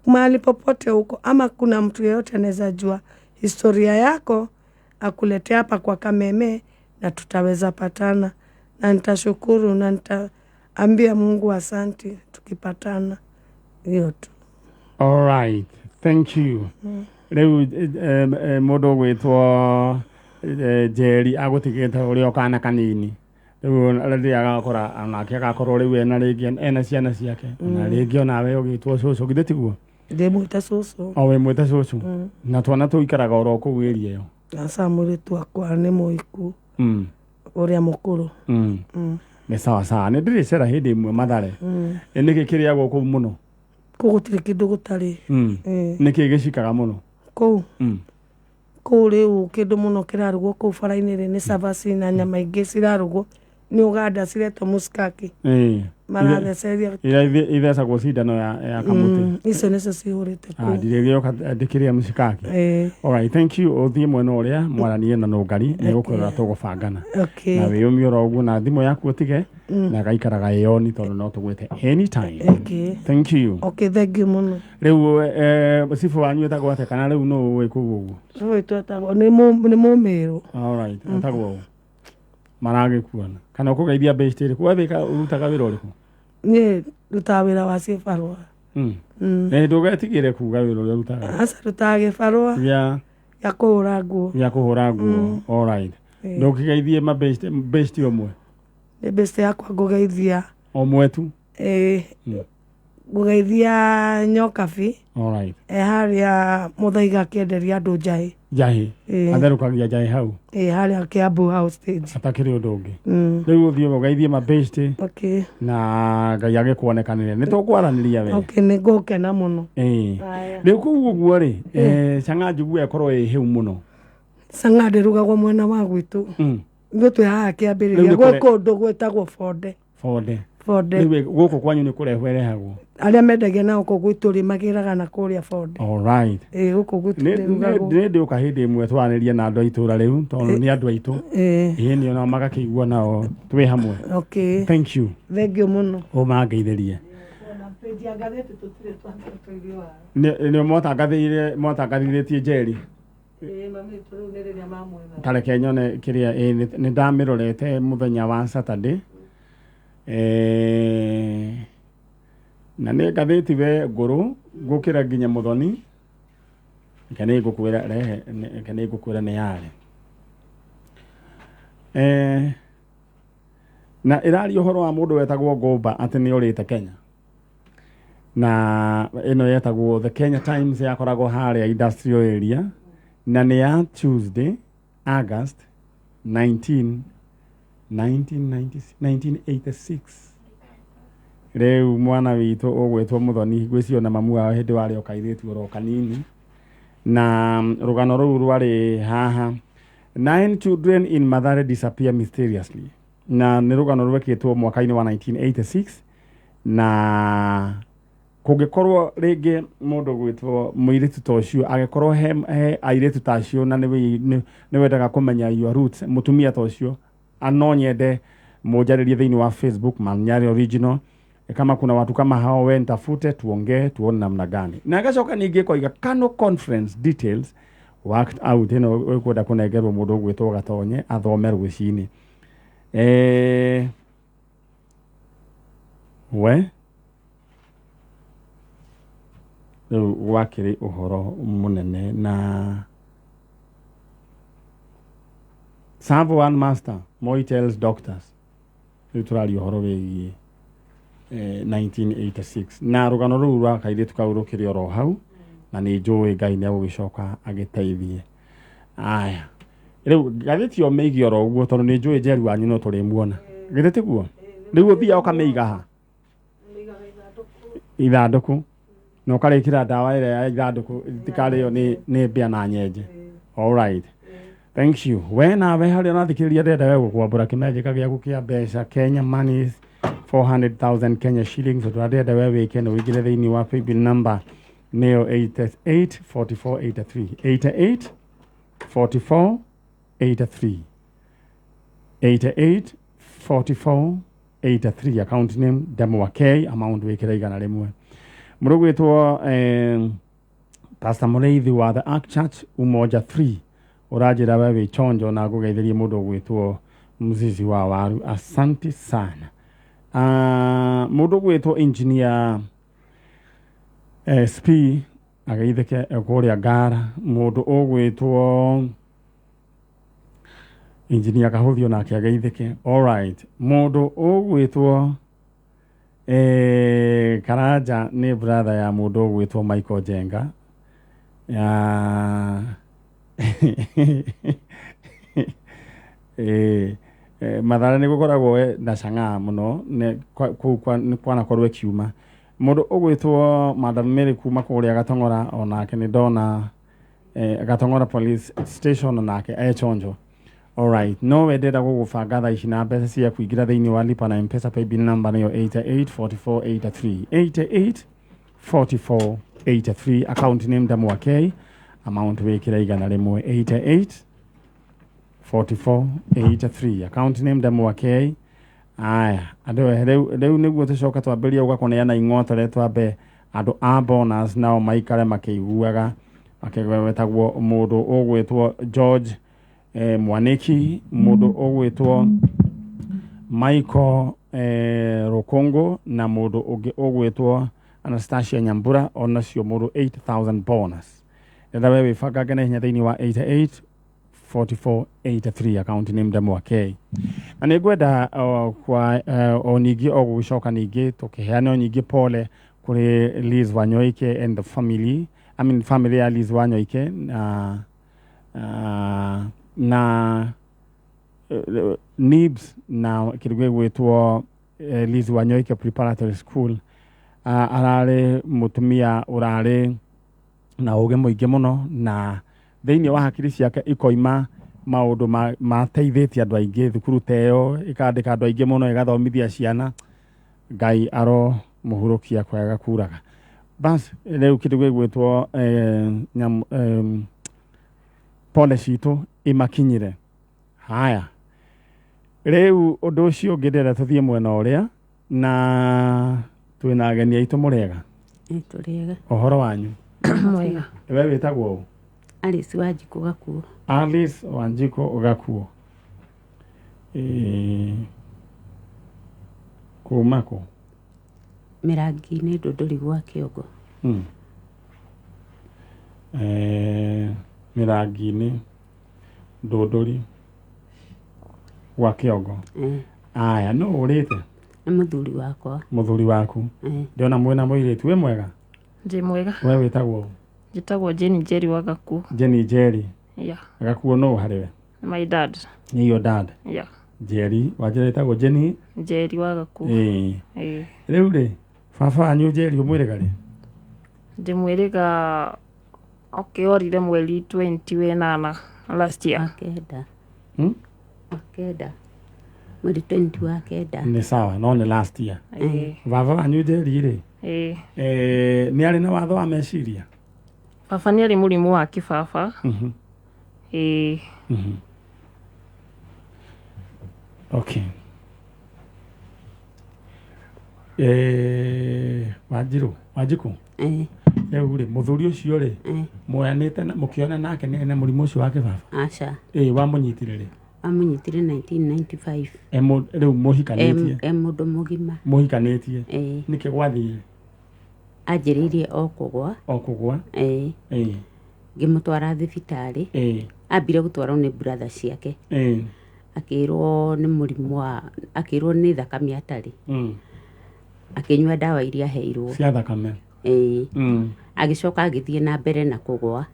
Mahali popote huko, ama kuna mtu yeyote anaweza jua historia yako akuletea hapa kwa Kameme na tutaweza patana, na nitashukuru na nitaambia Mungu asanti tukipatana. Hiyo tu. All right, thank you. Rĩu mũndũ ũgwĩtwo Njeri agũtigĩte ũrĩ o kana kanini. Rĩu rĩrĩa agakora onake agakorwo rĩu ena rĩngĩ ena ciana ciake, na rĩngĩ onawe ũgĩtwo cũcũ, githĩ tiguo? Ndĩmwĩte cũcũ. O wĩmwĩte cũcũ. Na twana tũikaraga oro kũu area ĩyo. Aca, mũirĩtu wakwa nĩ mũhiku, ũrĩa mũkũrũ. Nĩ sawa sawa. Nĩ ndĩrĩcera hĩndĩ ĩmwe Mathare. Nĩkĩ kĩrĩagwo kũu mũno? Kũu gũtirĩ kĩndũ gũtarĩ. Nĩkĩ gĩcikaga mũno? Kũu? Kũu rĩu kĩndũ mũno kĩrarugwo kũu bara-inĩ rĩ nĩ cabaci na nyama ingĩ cirarugwo nĩ Ũganda ciretwo muskaki. Maratheceria. Iria ithecagwo cindano ya kamũtĩ. Icio nĩcio cihũrĩte kũu. Ndirĩgĩũka ndĩkĩrĩa mũcikaki. Alright, thank you. Ũthiĩ mwena ũrĩa mwaranie na Nũngari nĩ gũkwĩrora tũgũbangana. Na wĩyũmie oro ũguo na thimũ yaku ũtige na gaikaraga ĩoni tondũ no tũgwĩte anytime. Thank you. Okay, thank you mũno. Rĩu cibũ wanyu etagwo atĩa kana rĩu nũ wĩ kũu ũguo? Cibũ witũ etagwo nĩ Mũmĩrũ. Alright, etagwo ũ? Maragĩkuona. Kana ũkũgeithia best ĩrĩkũ? We wĩka ũrutaga wĩra ũrĩkũ? Niĩ ndutaga wĩra wa cibarũa. Ndũgetigĩre kuga wĩra ũrĩa ũrutaga. Aca, ndutaga gĩbarũa gĩa kũhũra nguo. Gĩa kũhũra nguo. Alright. Ndũkĩgeithie ma best best ũmwe. Nĩ best yakwa ngũgeithia. Ũmwe tu. Ĩĩ. Ngũgeithia Nyokabi. Alright. E harĩa Mũthaiga akĩenderia andũ njahĩ. Njahĩ. Atherũkagia njahĩ hau. Ĩĩ, harĩa Kiambu House stage. Atakĩrĩ ũndũ ũngĩ. Rĩu ũthiĩ ũgeithie ma best. Okay. Na Ngai agĩkuonekanĩre. Nĩ tũkwaranĩria we. Okay, nĩ ngũkena mũno. Rĩu kũu ũguo rĩ, cang'a njugu ĩkorwo ĩ hĩu mũno. Cang'a ndĩrugagwo mwena wa gwitũ. Ithuĩ twĩ haha kĩambĩrĩria. Gwĩ kũndũ gwĩtagwo Bonde. Bonde. Bonde. Rĩu gũkũ kwanyu nĩ kũrehwo ĩrehagwo? Arĩa mendagia na gũkũ gwitũ rĩ magĩraga na kũrĩa Bonde. Alright. Ĩĩ, gũkũ gwitũ ndĩrugagwo. Nĩ ndĩũka hĩndĩ ĩmwe twaranĩrie na andũ a itũra rĩu tondũ nĩ andũ aitũ. Ĩĩ, nĩ onao magakĩigua nao twĩ hamwe. Okay. Thank you. Thank you mũno. Ũmangeithĩrie. Nĩ mwatangathĩire mwatangathithĩtie Njeri. Ta reke nyone kĩrĩa nĩ ndamĩrorete mũthenya wa Saturday. Na nĩ ngathĩti we ngũrũ gũkĩra nginya Mũthoni. Reke nĩ ngũkwĩra rehe, reke nĩ ngũkwĩra nĩ yarĩ. Na ĩraria ũhoro wa mũndũ wetagwo Ngũmba atĩ nĩ orĩte Kenya. Na ĩno yetagwo The Kenya Times, yakoragwo harĩa industrial area, na nĩ ya Tuesday, August 19 1990 1986. Rĩu mwana witũ ũgwĩtwo Mũthoni, ngwĩciria na mamu wao hĩndĩ warĩ o kairĩtu oro kanini, na rũgano rũu rwarĩ haha: "Nine children in Mathare disappear mysteriously", na nĩ rũgano rwekĩtwo mwaka-inĩ wa 1986. Na kũngĩkorwo rĩngĩ mũndũ gwĩtwo mũirĩtu ta ũcio, agĩkorwo he airĩtu ta acio, na nĩ wendaga kũmenya your roots, mũtumia ta ũcio, no nyende mũnjarĩrie thĩinĩ wa Facebook, Manyari Original. Kama kuna watu kama hao, we nitafute, tuongee, tuone namna gani. Na agacoka ningĩ koiga "Kano conference details worked out". Ĩno ĩkwenda kũnengerwo mũndũ ũgwĩtwo Gatonye athome rũcinĩ. We rĩu gwakĩrĩ ũhoro mũnene na "Serve one master", Moi tells doctors. Rĩu tũraria ũhoro wĩgiĩ 1986, na rũgano rũu rwa kairĩtu kau rũkĩrĩ oro hau, na nĩ njũĩ Ngai nĩ agũgĩcoka agĩteithie. Aya, rĩu ngathĩti yo mĩige oro ũguo, tondũ nĩ njũĩ Njeru wanyu no tũrĩmuona, githĩ tiguo? Rĩu ũthiaga ũkamĩiga ha ithandũkũ na ũkarĩkĩra ndawa ĩrĩa ya ithandũkũ itikarĩo nĩ mbĩa na nyenje. All right, thank you. We nawe harĩa ũrathikĩrĩria, ndĩrenda we gũkwambũra kĩmenjĩka gĩaku kĩa mbeca, Kenya monies, 400,000 Kenya shillings. Ũndũ ũrĩa ndĩrenda we wĩke nĩ ũingĩre thĩinĩ wa paybill number, nĩyo 88 44 83, 88 44 83, 88 44 83, account name Ndemwa K, amount wĩkĩre 100. Mũrũgwĩtwo Pastor Mũrĩithi wa The Ark Church Umoja 3, ũranjĩra we wĩ chonjo na ngũgeithĩrie mũndũ ũgwĩtwo Mzizi wa Waru, asanti sana. Mũndũ ũgwĩtwo Engineer SP ageithĩke kũrĩa Ngara. Mũndũ ũgwĩtwo Engineer Kahũthio nake ageithĩke. Alright, mũndũ ũgwĩtwo Karanja nĩ brother ya mũndũ ũgwĩtwo Michael Jenga ya Mathare nĩ gũkoragwo na cang'aa mũno kũu kwanakorwo ĩkiuma. Mũndũ ũgwĩtwo Madam Mary kuma kũrĩa Gatong'ora, onake nĩ ndona Gatong'ora police station, onake e chonjo. Alright, no we ndĩrenda gũgũbanga thaa ici na mbeca cia kũingĩra thĩinĩ wa lipa na Mpesa. Paybill number nĩyo 88 44 83, 88 44 83, account name Ndamwa K, amount wĩkĩre 100. 88 44 83, account name Ndamwa K. Aya, andũ, rĩu nĩguo tũcoka twambĩrĩrie ũgakũneana ing'otore, twambe andũ a bonus nao maikare makĩiguaga makĩwetagwo mũndũ ũgwĩtwo George Mwaniki, mũndũ ũgwĩtwo Michael Rukungu, na mũndũ ũngĩ ũgwĩtwo Anastasia Nyambura, onacio mũndũ 8000 bonus. Rĩrĩa we wĩbangange na hinya thĩinĩ wa 88 44 83, account name Ndemwa K. Na nĩ ngwenda kwa o ningĩ o gũgĩcoka ningĩ tũkĩheana o nyingĩ pole kũrĩ Liz Wanyoike and the family, I mean family ya Liz Wanyoike, na NIBS na kĩndũ gĩgwĩtwo Liz Wanyoike Preparatory School. Ararĩ mũtumia ũrarĩ na ũgĩ mũingĩ mũno, na thĩinĩ wa hakiri ciake ikoima maũndũ mateithĩtie andũ aingĩ. Thukuru ta ĩyo ĩkandĩka andũ aingĩ mũno, ĩgathomithia ciana. Ngai aro mũhurũkia kwega kuraga. Bas, rĩu kĩndũ gĩgwĩtwo pole citũ imakinyire. Haya, rĩu ũndũ ũcio ũngĩ ndĩrenda tũthiĩ mwena ũrĩa na twĩna ageni aitũ. Mũrĩega? Ĩ, tũrĩega. Ũhoro wanyu? Mwega. We wĩtagwo ũ? Alice Wanjikũ Gakuo. Alice Wanjikũ Gakuo. Kuma kũ? Mĩrangi-inĩ, Ndũndũri gwa Kĩongo. Mĩrangi-inĩ, Ndũndũri gwa Kĩongo. Eh. Aya, no ũrĩte? Nĩ mũthuri wakwa. Mũthuri waku. Ndĩrona mwĩna mũirĩtu. Wĩ mwega? Ndĩ mwega. We wĩtagwo? Njĩtagwo Jane Njeri wa Gakuo. Jane Njeri. Yeah. Gakuo nũ harĩ we? My dad. Nĩ your dad? Yeah. Njeri, wanjĩra ĩtagwo Jane Njeri wa Gakuo. Ĩĩ. Ĩĩ. Rĩu rĩ, baba wanyu Njeri ũmwĩrĩga rĩ? Ndĩmwĩrĩga okay, orire mweri 20 wenana last year. Wa kenda. Hmm? Wa kenda. Mweri 20 wa kenda. Nĩ sawa, no nĩ last year. Ĩĩ. Baba wanyu Njeri rĩ, Ĩĩ. nĩ arĩ na watho wa meciria? Baba nĩ arĩ mũrimũ wa kĩbaba. Mhm. Ĩĩ. Mhm. Okay. Wanjirũ, Wanjikũ. Rĩu rĩ, mũthuri ũcio rĩ, muoyanĩte na mũkĩona nake nĩ na mũrimũ ũcio wa kĩbaba? Aca. Ĩĩ, wamũnyitire rĩ? Amũnyitire 1995. Rĩu mũhikanĩtie? E mũndũ mũgima. Mũhikanĩtie? Ĩĩ. Nĩkĩ gwathire? Anjĩrĩirie o kũgwa. O kũgwa? Ĩĩ. Ĩĩ. Ngĩmũtwara thibitarĩ. Ĩĩ. Ambire gũtwarwo nĩ brother ciake. Ĩĩ. Akĩrwo nĩ mũrimũ wa, akĩrwo nĩ thakame atarĩ. Akĩnyua ndawa iria aheirwo. Cia thakame. Ĩĩ. Agĩcoka agĩthiĩ na mbere na kũgwa.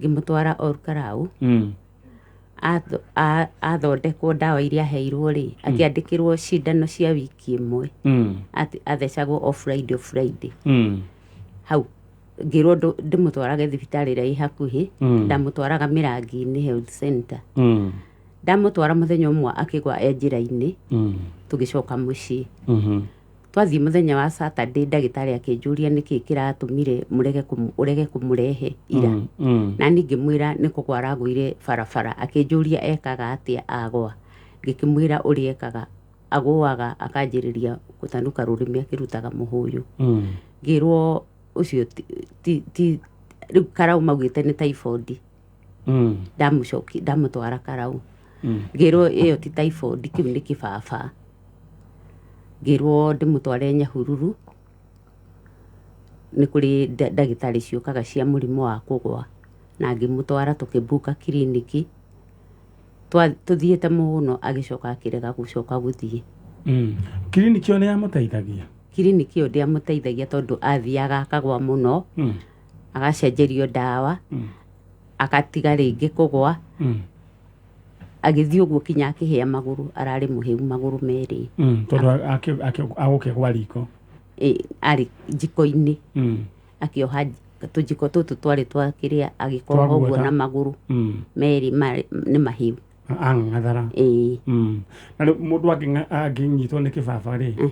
Ngĩmũtwara Olkalau. Athondekwo ndawa iria aheirwo rĩ, akĩandĩkĩrwo cindano cia wiki ĩmwe. Athecagwo o Friday, o Friday. Hau ngĩrwo ndĩmũtwarage thibitarĩ ĩrĩa ĩ hakuhĩ. Ndamũtwaraga Mĩrangi-inĩ Health Center. Ndamũtwara mũthenya ũmwe akĩgwa e njĩra-inĩ. Tũgĩcoka mũciĩ. Twathiĩ mũthenya wa Saturday, ndagĩtarĩ akĩnjũria nĩkĩ kĩratũmire ũrege kũmũrehe ira. Na niĩ ngĩmwĩra nĩ kũgwa aragũire barabara. Akĩnjũria ekaga atĩa agwa. Ngĩkĩmwĩra ũrĩa ekaga, agũaga akanjĩrĩria gũtanuka rũrĩmĩ akĩrutaga mũhũyũ. Ngĩrwo ũcio ti rĩu Karau maugĩte nĩ typhoid. Ndamũtwara Karau. Ngĩrwo ĩyo ti typhoid, kĩu nĩ kĩbaba. Ngĩrwo ndĩmũtware Nyahururu, nĩ kũrĩ ndagĩtarĩ ciũkaga cia mũrimũ wa kũgwa. Na ngĩmũtwara tũkĩmbuka kiriniki. Tũthiĩte mũno agĩcoka akĩrega gũcoka gũthiĩ. Kiriniki ĩyo nĩ yamũteithagia? Kiriniki ĩyo ndĩamũteithagia tondũ athiaga akagwa mũno, agacenjerio ndawa, agatiga rĩngĩ kũgwa. Agĩthiĩ ũguo kinya akĩhĩa magũrũ, ararĩ mũhĩu magũrũ merĩ. Tondũ agũkĩgwa riko. Arĩ njiko-inĩ. Akĩoha tũnjiko tũtũ twarĩ twa kĩrĩa, agĩkorwo ũguo na magũrũ merĩ nĩ mahĩu. Ang'athara. Ĩĩ. Na rĩu mũndũ angĩnyitwo nĩ kĩbaba rĩ,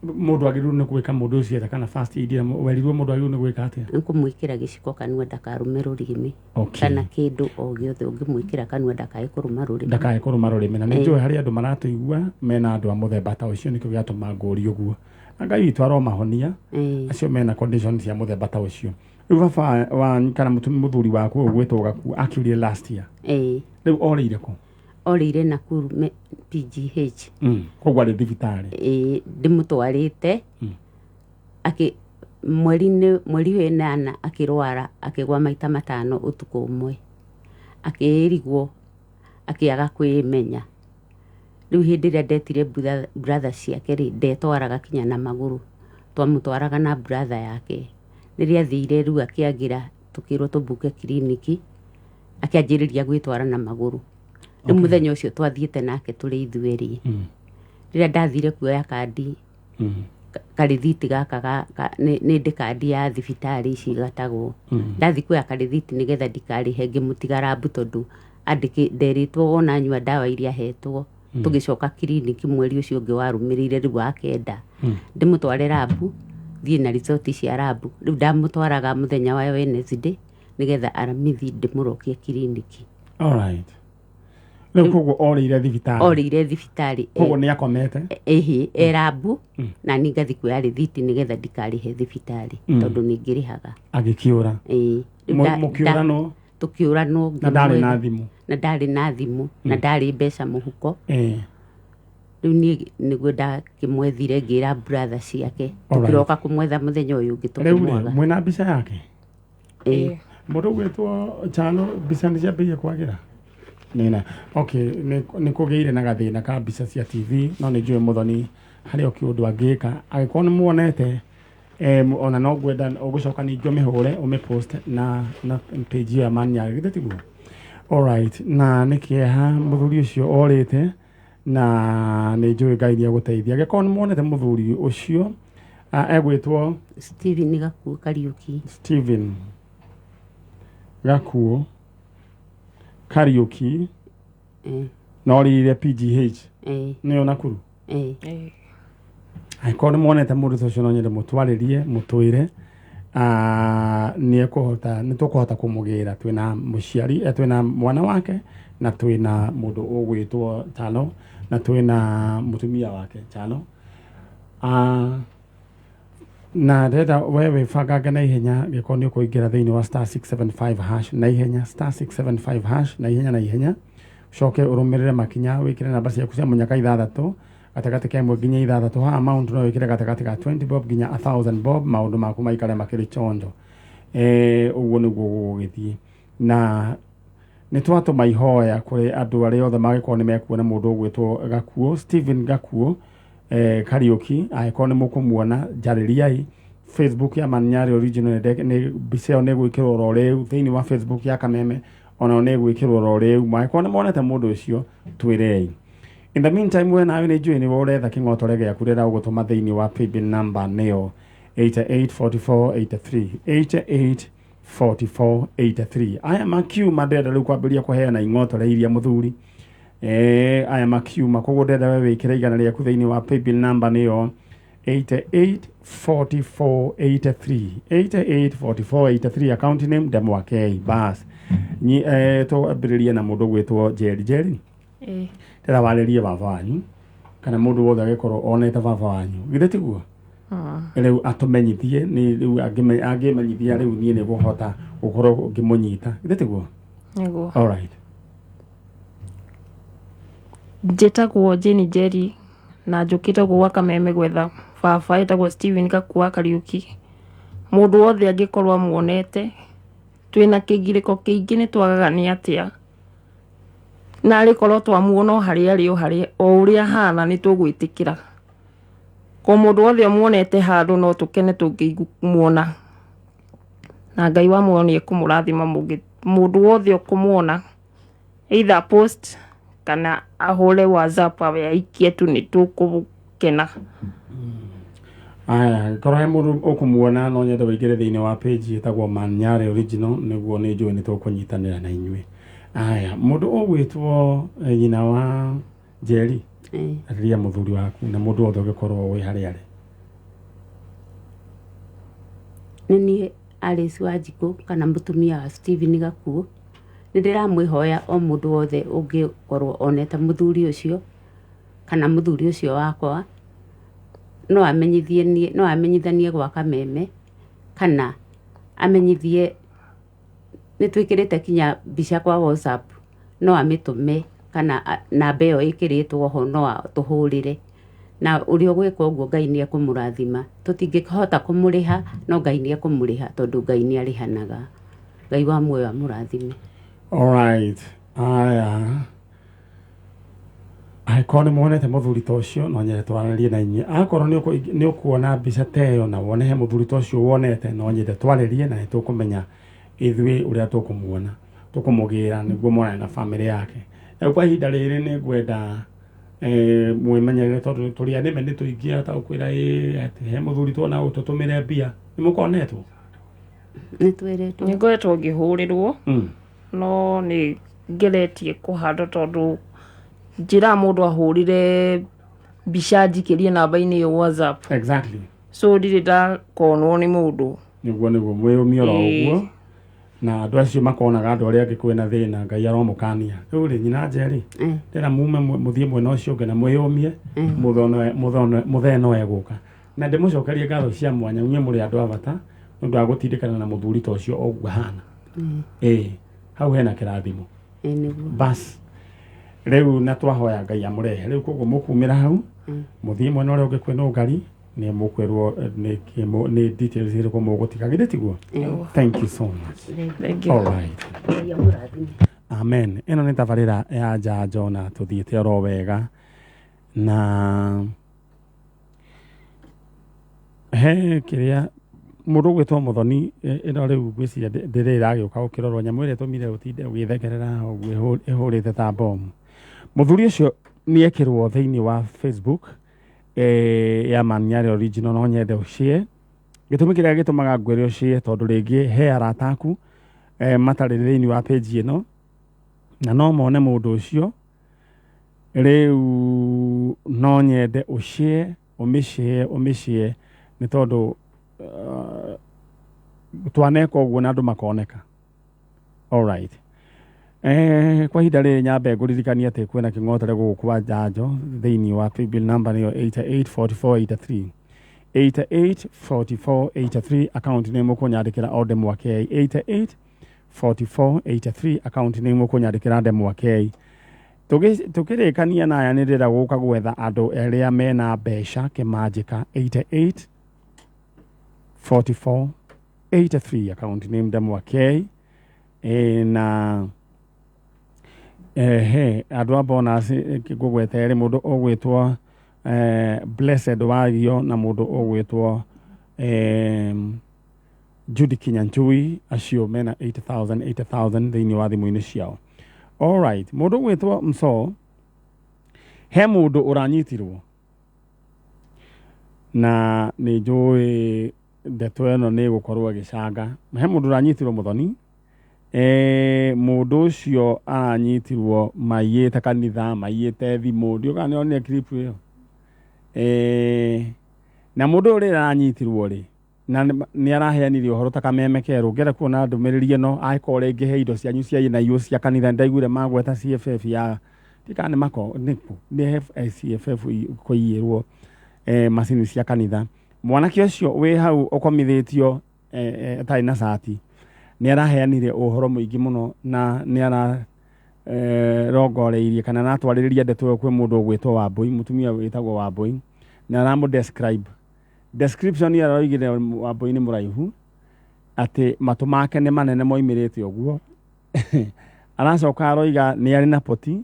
mũndũ agĩrĩirwo nĩ gwĩka mũndũ ũcio atĩa, kana first aid ĩrĩa werirwo mũndũ agĩrĩirwo nĩ gwĩka atĩa? Nĩ kũmwĩkĩra gĩciko kanua ndakarũme rũrĩmĩ. Okay. Kana kĩndũ o gĩothe ũngĩmwĩkĩra kanua ndakae kũrũma rũrĩmĩ. Ndakae kũrũma rũrĩmĩ. Na nĩ njũĩ harĩ andũ maratũigua mena andũ a mũthemba ta ũcio, nĩkĩo gĩatũma ngũrie ũguo. Na Ngai witũ aromahonia acio mena condition cia mũthemba ta ũcio. Rĩu baba wanyu kana mũthuri waku ũyũ ũgwĩtwo Gakuo akiurire last year. Rĩu orĩire kũ? Orĩire Nakuru PGH. Koguo arĩ thibitarĩ. Ĩĩ, ndĩmũtwarĩte. Mweri wa ĩnana akĩrwara, akĩgwa maita matano ũtukũ ũmwe. Akĩrigwo, akĩaga kwĩmenya. Rĩu hĩndĩ ĩrĩa ndetire brother ciake rĩ, ndetwaraga kinya na magũrũ. Twamũtwaraga na brother yake. Rĩrĩa athire rĩu akĩagĩra, tũkĩrwo tũmbuke kiriniki, akĩanjĩrĩria gwĩtwara na magũrũ. Rĩu mũthenya ũcio twathiĩte nake tũrĩ ithuerĩ. Rĩrĩa ndathire kuoya kandi, karĩthiti gaka nĩ ndĩ kandi ya thibitarĩ ici gatagwo. Ndathi kuoya karĩthiti nĩgetha ndikarĩhe, ngĩmũtiga rambu tondũ nderĩtwo wona nyua ndawa iria ahetwo. Tũgĩcoka kiriniki mweri ũcio ũngĩ warũmĩrĩire rĩu wa kenda. Ndĩmũtware rambu, thiĩ na result cia rambu. Rĩu ndamũtwaraga mũthenya wa Wednesday nĩgetha Aramithi ndĩmũrokie kiriniki. All right. Rĩu koguo orĩire thibitarĩ. Orĩire thibitarĩ. Koguo nĩ akomete? Ĩhĩ, e rambu, na niĩ ngathiĩ kuoya rĩthiti nĩgetha ndikarĩhe thibitarĩ, tondũ nĩ ngĩrĩhaga. Agĩkĩũra. Ĩĩ. Rĩu Mũkĩũranwo? Tũkĩũranwo Na ndarĩ na ngĩmwetha. thimũ. Na ndarĩ na thimũ, na ndarĩ mbeca mũhuko. Rĩu niĩ nĩguo ndakĩmwethire ngĩra brother ciake. All right. Tũkĩroka kũmwetha mũthenya ũyũ ũngĩ Rĩu rĩ, tũkĩmwaga. mwĩna mbica yake? Ĩĩ. Mũndũ ũgwĩtwo Chano, mbica nĩ ciambĩrĩirie kwagĩra? Nĩna. Okay, nĩ kũgĩire na gathĩna ka mbica cia TV, no nĩ njũĩ Mũthoni Harĩ o kĩũndũ angĩka angĩkorwo nĩ muonete, ona no ngwenda ũgũcoka ningĩ ũmĩhũre ũmĩpost na page ĩyo ya Manyarĩ, githĩ tiguo? Alright, na nĩ kĩeha mũthuri ũcio orĩte, na nĩ njũĩ Ngai nĩ egũteithia. Angĩkorwo nĩ muonete mũthuri ũcio, egwĩtwo Stephen Gakuo Kariuki. Stephen Gakuo Kariuki. Na orĩire PGH nĩyo Nakuru. Angĩkorwo nĩ muonete mũndũ ta ũcio, no nyende mũtwarĩrie, mũtwĩre nĩ ekũhota, nĩ tũkũhota kũmũgĩra. Twĩna mũciari, twĩna mwana wake, na twĩna mũndũ ũgwĩtwo Tano, na twĩna mũtumia wake Tano. Na ndĩrenda we wĩbangange na ihenya gĩkorwo nĩ ũkũingĩra thĩinĩ wa *675# na ihenya, *675# na ihenya, na ihenya ũcoke ũrũmĩrĩre makinya, wĩkĩre namba ciaku cia mũnyaka ithathatũ, gatagatĩ ka 1 nginya 6. Haha amount no wĩkĩre gatagatĩ ka 20 bob nginya 1000 bob, maũndũ maku maikare makĩrĩ chonjo. Ũguo nĩguo gũgũgĩthiĩ, na nĩ twatũma ihoya kũrĩ andũ arĩa othe mangĩkorwo nĩ mekuona mũndũ ũgwĩtwo Gakuo, Stephen Gakuo Kariuki. Angĩkorwo nĩ mũkũmuona, njarĩriai. Facebook ya Manyarĩ Original nĩ mbica ĩyo nĩ ĩgwĩkĩrwo oro rĩu thĩinĩ wa Facebook ya Kameme, ona nĩ ĩgwĩkĩrwo oro rĩu. Mangĩkorwo nĩ monete mũndũ ũcio, twĩrei. In the meantime, we nawe nĩ njũĩ nĩwe ũretha kĩng'otore gĩaku, rĩrĩa ũgũtũma thĩinĩ wa paybill number nĩyo 884483, 884483. Aya makiuma, ndĩrenda rĩu kwambĩrĩria kũheana ing'otore iria mũthuri, aya makiuma. Koguo ndĩrenda we wĩkĩre 100 rĩaku thĩinĩ wa paybill number nĩyo 884483, 884483, account name Ndemwakei. Bas, twambĩrĩrie na mũndũ ũgwĩtwo Njeri. Njeri, ndĩra warĩrie baba wanyu kana mũndũ wothe agĩkorwo onete baba wanyu, githĩ tiguo? Rĩu atũmenyithie, nĩ rĩu angĩmenyithia rĩu niĩ nĩ ngũhota gũkorwo ngĩmũnyita, githĩ tiguo? Nĩguo. Alright. Njĩtagwo Jane Njeri na njũkĩte gũkũ Kameme gwetha baba etagwo Steven Gakua Kariuki. Mũndũ wothe angĩkorwo amuonete, twĩna kĩgirĩko kĩingĩ, nĩ twagaga nĩ atĩa na arĩ korwo twamuona o harĩa arĩ, o harĩa o ũrĩa ahana, nĩ tũgwĩtĩkĩra. Ko mũndũ wothe ũmuonete handũ, no tũkene tũngĩmuona, na Ngai wa muoyo nĩ ekũmũrathima. Mũndũ wothe ũkũmuona, either post kana ahũre WhatsApp, awe aikie tu, nĩ tũkũkena. Aya, korwo he mũndũ ũkũmuona, no nyende wĩingĩre thĩinĩ wa page ĩtagwo Manyarĩ Original, nĩguo nĩ njũĩ nĩ tũkũnyitanĩra na inyuĩ. Aya, mũndũ ũgwĩtwo nyina wa Njeri, arĩria mũthuri waku na mũndũ wothe ũngĩkorwo wĩ harĩa arĩ. Nĩ niĩ Alice Wanjikũ kana mũtumia wa Stephen Gakuo. Nĩ ndĩramwĩhoya o mũndũ wothe ũngĩkorwo onete mũthuri ũcio kana mũthuri ũcio wakwa, no amenyithie niĩ, no amenyithanie gwa Kameme kana amenyithie. Nĩ twĩkĩrĩte kinya mbica kwa WhatsApp, no amĩtũme kana namba ĩyo ĩkĩrĩtwo ho no atũhũrĩre. Na ũrĩa ũgwĩka ũguo, Ngai nĩ ekũmũrathima. Tũtingĩhota kũmũrĩha, no Ngai nĩ ekũmũrĩha, tondũ Ngai nĩ arĩhanaga. Ngai wa muoyo amũrathime. Alright, aya, angĩkorwo nĩ muonete mũthuri ta ũcio, no nyende twaranĩrie na inyuĩ. Akorwo nĩ ũkuona mbica ta ĩyo na wone he mũthuri ta ũcio wonete, no nyende twarĩrie na nĩ tũkũmenya ithuĩ ũrĩa tũkũmuona, tũkũmũgĩra nĩguo monane na bamĩrĩ yake. Rĩu kwa ihinda rĩrĩ nĩ ngwenda mwĩmenyerere, tondũ tũrĩ anĩme nĩ tũingĩ ata gũkwĩra ĩ atĩ he mũthuri tuona ũũ, tũtũmĩre mbia. Nĩ mũkonetwo? Nĩ twĩrĩtwo. Nĩ ngoretwo ngĩhũrĩrwo, no nĩ ngeretie kũhanda, tondũ njĩraga mũndũ ahũrĩre mbica njikĩrie namba-inĩ ĩyo WhatsApp. So ndirĩ ndakonwo nĩ mũndũ. Nĩguo mwĩyũmie oro ũguo, na andũ acio makonaga andũ arĩa angĩ kwĩna thĩna, Ngai aromũkania. Rĩu rĩ, nyina Njeri, ndĩra mume mũthiĩ mwena ũcio ũngĩ na mwĩyũmie, mũthee no egũka. Na ndĩmũcokerie ngatho cia mwanya, inyuĩ mũrĩ andũ a bata nĩ ũndũ wa gũtindĩkana na mũthuri ta ũcio ũguo ahana. Ĩĩ, hau hena kĩrathimo. Nĩguo. Bas, rĩu na twahoya Ngai amũrehe. Rĩu koguo mũkumĩra hau, mũthiĩ mwena ũrĩa ũngĩ kwĩna ũngari, nĩ mũkwĩrwo nĩ details irĩkũ mũgũtiga, githĩ tiguo? Thank you so much. Thank you. All right. Ngai amũrathime. Amen. Ĩno nĩ tabarĩra ya njanjo na tũthiĩte oro wega na He kĩrĩa mũndũ ũgwĩtwo Mũthoni, ĩno rĩu ngwĩciria ndĩrĩ ĩragĩũka gũkĩrorwo nyamũ ĩrĩa ĩtũmire ũtinde ũgĩthekerera haha ũguo ĩhũrĩte ta bomu. Mũthuri ũcio nĩ ekĩrwo thĩinĩ wa Facebook ya Man Nyarĩ Original. No nyende ũshare. Gĩtũmi kĩrĩa gĩtũmaga ngwĩre ũshare, tondũ rĩngĩ he arata aku matarĩ thĩinĩ wa page ĩno na no mone mũndũ ũcio. Rĩu no nyende ũshare, ũmĩshare, ũmĩshare, nĩ tondũ twaneka ũguo na andũ makoneka. Alright. Kwa ihinda rĩrĩ nyambe ngũririkanie atĩ kwĩna kĩng'otore gũkũ kwa njanjo thĩinĩ wa paybill number nĩyo 884483, 884483. Account nĩ mũkũnyandĩkĩra o Ndemwa K. 884483, account nĩ mũkũnyandĩkĩra Ndemwa K. Tũkĩrĩkania na aya nĩ ndĩrenda gũka gwetha andũ arĩa mena mbeca kĩmanjĩka. 88 44 83, account name Ndemwa K. Na ehe andũ a bonus, ngũgweta erĩ, mũndũ ũgwĩtwo Blessed Wario na mũndũ ũgwĩtwo Judy Kinyanchui. Acio mena 80,000 80,000 thĩinĩ wa thimũ-inĩ ciao. Alright, mũndũ ũgwĩtwo Mso, he mũndũ ũranyitirwo na nĩ njũĩ ndeto ĩno nĩ ĩgũkorwo ĩgĩcanga. He mũndũ ũranyitirwo Mũthoni. Mũndũ ũcio aranyitirwo maiyĩte kanitha, maiyĩte thimũ. Ndiũĩ kana nĩ onire clip ĩyo. Na mũndũ ũyũ rĩrĩa aranyitirwo rĩ, na nĩ araheanire ũhoro ta kameme kerũ. Ngĩenda kuona ndũmĩrĩri ĩno, angĩkorwo rĩngĩ he indo cianyu cia naiywo cia kanitha. Ndaiguire magweta CFF ya ndikana nĩ mako nĩkũ nĩ CFF kũiyĩrwo macini cia kanitha. Mwanake ũcio wĩ hau ũkomithĩtio atarĩ na cati nĩ araheanire ũhoro mũingĩ mũno na nĩ ara rongoreirie kana aratwarĩrĩria ndeto ĩyo kwĩ mũndũ ũgwĩtwo Wambũi, mũtumia wĩtagwo Wambũi, na aramũ describe. Description ĩyo aroigire Wambũi nĩ mũraihu, atĩ matũ make nĩ manene moimĩrĩte ũguo. Aracoka aroiga nĩ arĩ na poti.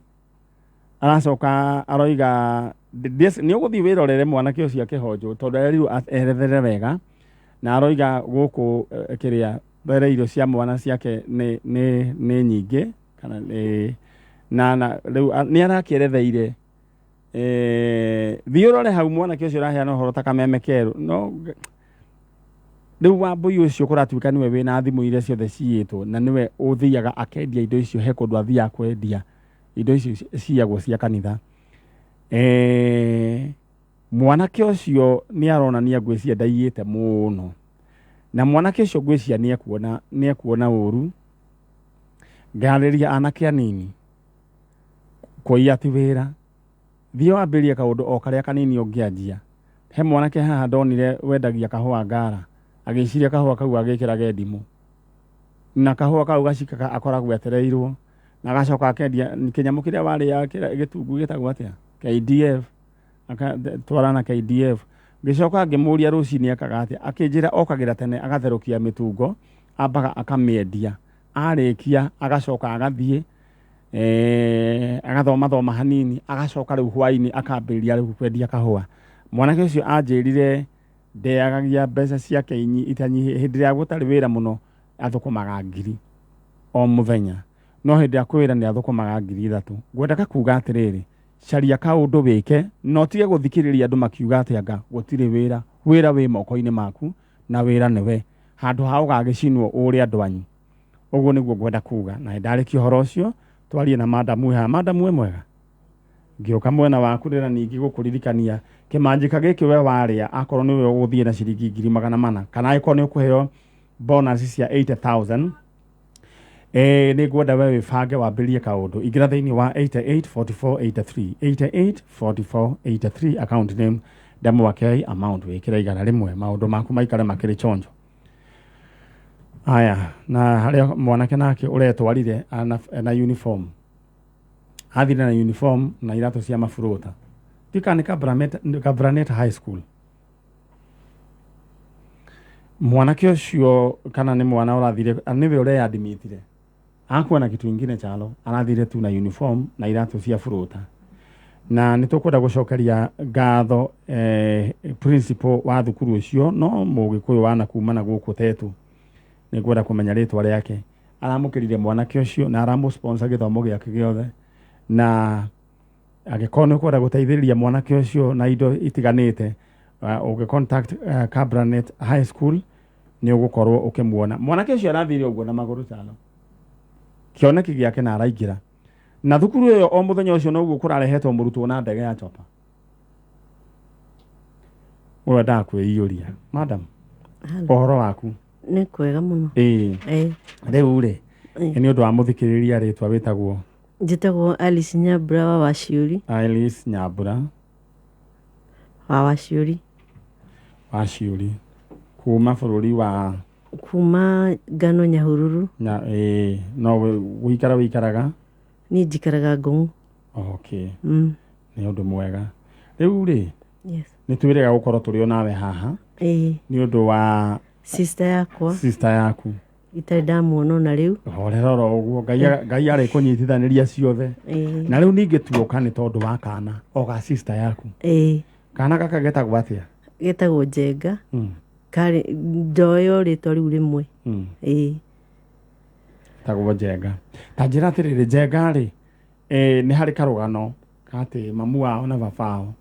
Aracoka aroiga nĩ ũgũthiĩ wĩrorere mwanake ũcio akĩhonjwo, tondũ arerirwo erethere wega. Na aroiga gũkũ kĩrĩa mbere irio cia mwana ciake nĩ nyingĩ kana nĩ na rĩu nĩ arakĩeretheire. Thiĩ ũrore hau mwanake ũcio ũraheana ũhoro ta kameme kerũ. No rĩu Wambũi ũcio kũratuĩka nĩwe wĩna thimũ iria ciothe ciyĩtwo na nĩwe ũthiaga akendia indo icio. He kũndũ athiaga kwendia indo icio ciyagwo cia kanitha. Mwanake ũcio nĩ aronania ngwĩciria ndaiyĩte mũno, na mwanake ũcio ngwĩciria nĩ ekuona ũru. Ngarĩria anake anini, kũiya ti wĩra. Thiĩ wambĩrĩrie kaũndũ o karĩa kanini ũngĩanjia. He mwanake haha ndonire wendagia kahũa ngara, agĩciria kahũa kau agĩkĩrage ndimũ na kahũa kau gacikaga akoragwo etereirwo, na agacoka akendia kĩnyamũ kĩrĩa warĩa gĩtungu gĩtagwo atĩa, KDF, agatwara na KDF. Ngĩcoka ngĩmũria rũcinĩ ekaga atĩa, akĩnjĩra okagĩra tene agatherũkia mĩtungo, ambaga akamĩendia, arĩkia agacoka agathiĩ agathoma thoma hanini, agacoka rĩu hwainĩ akambĩrĩria rĩu kwendia kahũa. Mwanake ũcio anjĩrire ndeagagia mbeca ciake itanyihĩ. Hĩndĩ ĩrĩa gũtarĩ wĩra mũno athũkũmaga 1,000 o mũthenya, no hĩndĩ ĩrĩa kwĩ wĩra nĩ athũkũmaga 3,000. Ngwendaga kuga atĩrĩrĩ, caria kaũndũ wĩke na ũtige gũthikĩrĩria andũ makiuga atĩ anga gũtirĩ wĩra. Wĩra wĩ moko-inĩ maku na wĩra nĩwe handũ ha ũgagĩcinwo ũrĩ andũ anyu. Ũguo nĩguo ngwenda kuga. Na ndarĩkia ũhoro ũcio, twarie na madamu haha. Madamu, wĩ mwega? Ngĩũka mwena waku ndĩra ningĩ gũkũririkania kĩmanjĩka gĩkĩ we warĩa, akorwo nĩwe ũgũthiĩ na ciringi 400,000 kana angĩkorwo nĩ ũkũheo bonus cia 80,000, nĩ ngwenda we wĩbange wambĩrĩrie kaũndũ. Ingĩra thĩinĩ wa 884483, 884483, account name Ndemwa K, amount wĩkĩre 100, maũndũ maku maikare makĩrĩ chonjo. Aya, na harĩa mwanake nake ũretwarire na uniform, athire na uniform na iratũ cia maburũta ndika nĩ Kabranet High School. Mwanake ũcio kana nĩ mwana ũrathire nĩwe ũreyadimitire akuwa na kitu ingine chalo, arathire tu na uniform na iratũ cia buruta. Na nĩ tũkwenda gũcokeria ngatho principal wa thukuru ũcio, no mũgĩkũyũ wana kuma na gũkũ tetu, nĩ ngwenda kũmenya rĩtwa rĩake. Aramũkĩrire mwanake ũcio na aramũ-sponsor gĩthomo gĩake gĩothe, na angĩkorwo nĩ ũkwenda gũteithĩrĩria mwanake ũcio na indo itiganĩte, ũngĩ contact Kabranet High School, nĩ ũgũkorwo ũkĩmuona. Mwanake ũcio arathire ũguo na magũrũ tano kĩoneki gĩake na araingĩra na thukuru ĩyo o mũthenya ũcio, noguo kũrarehetwo mũrutwo na ndege ya chopa. Ũyũ endaga kwĩiyũria. Madam, ũhoro waku? Nĩ kwega mũno. Ĩĩ. Rĩu rĩ, nĩ ũndũ wa mũthikĩrĩria, rĩtwa wĩtagwo? Njĩtagwo Alice Nyambura wa Waciũri. Alice Nyambura. Wa Waciũri. Waciũri, kuma bũrũri wa? Kuma Ngano, Nyahururu. Nya, ĩĩ, no gũikara wĩikaraga? Niĩ njikaraga Ngong'u. Okay. Nĩ ũndũ mwega. Rĩu rĩ, Yes. nĩ twĩrĩga gũkorwo tũrĩ o nawe haha nĩ ũndũ wa sister yakwa. Sister yaku. Itarĩ ndamuona ona rĩu. Horera oro ũguo, Ngai arĩ kũnyitithanĩria ciothe. Na rĩu ningĩ tuoka nĩ tondũ wa kana o ga sister yaku. Kana gaka getagwo atĩa? Getagwo Njenga. Karĩ ndoyo rĩtwa rĩu rĩmwe. Tagwo Njenga. Ta njĩra atĩrĩrĩ, Njenga rĩ, nĩ harĩ karũgano atĩ mamu wao na baba wao?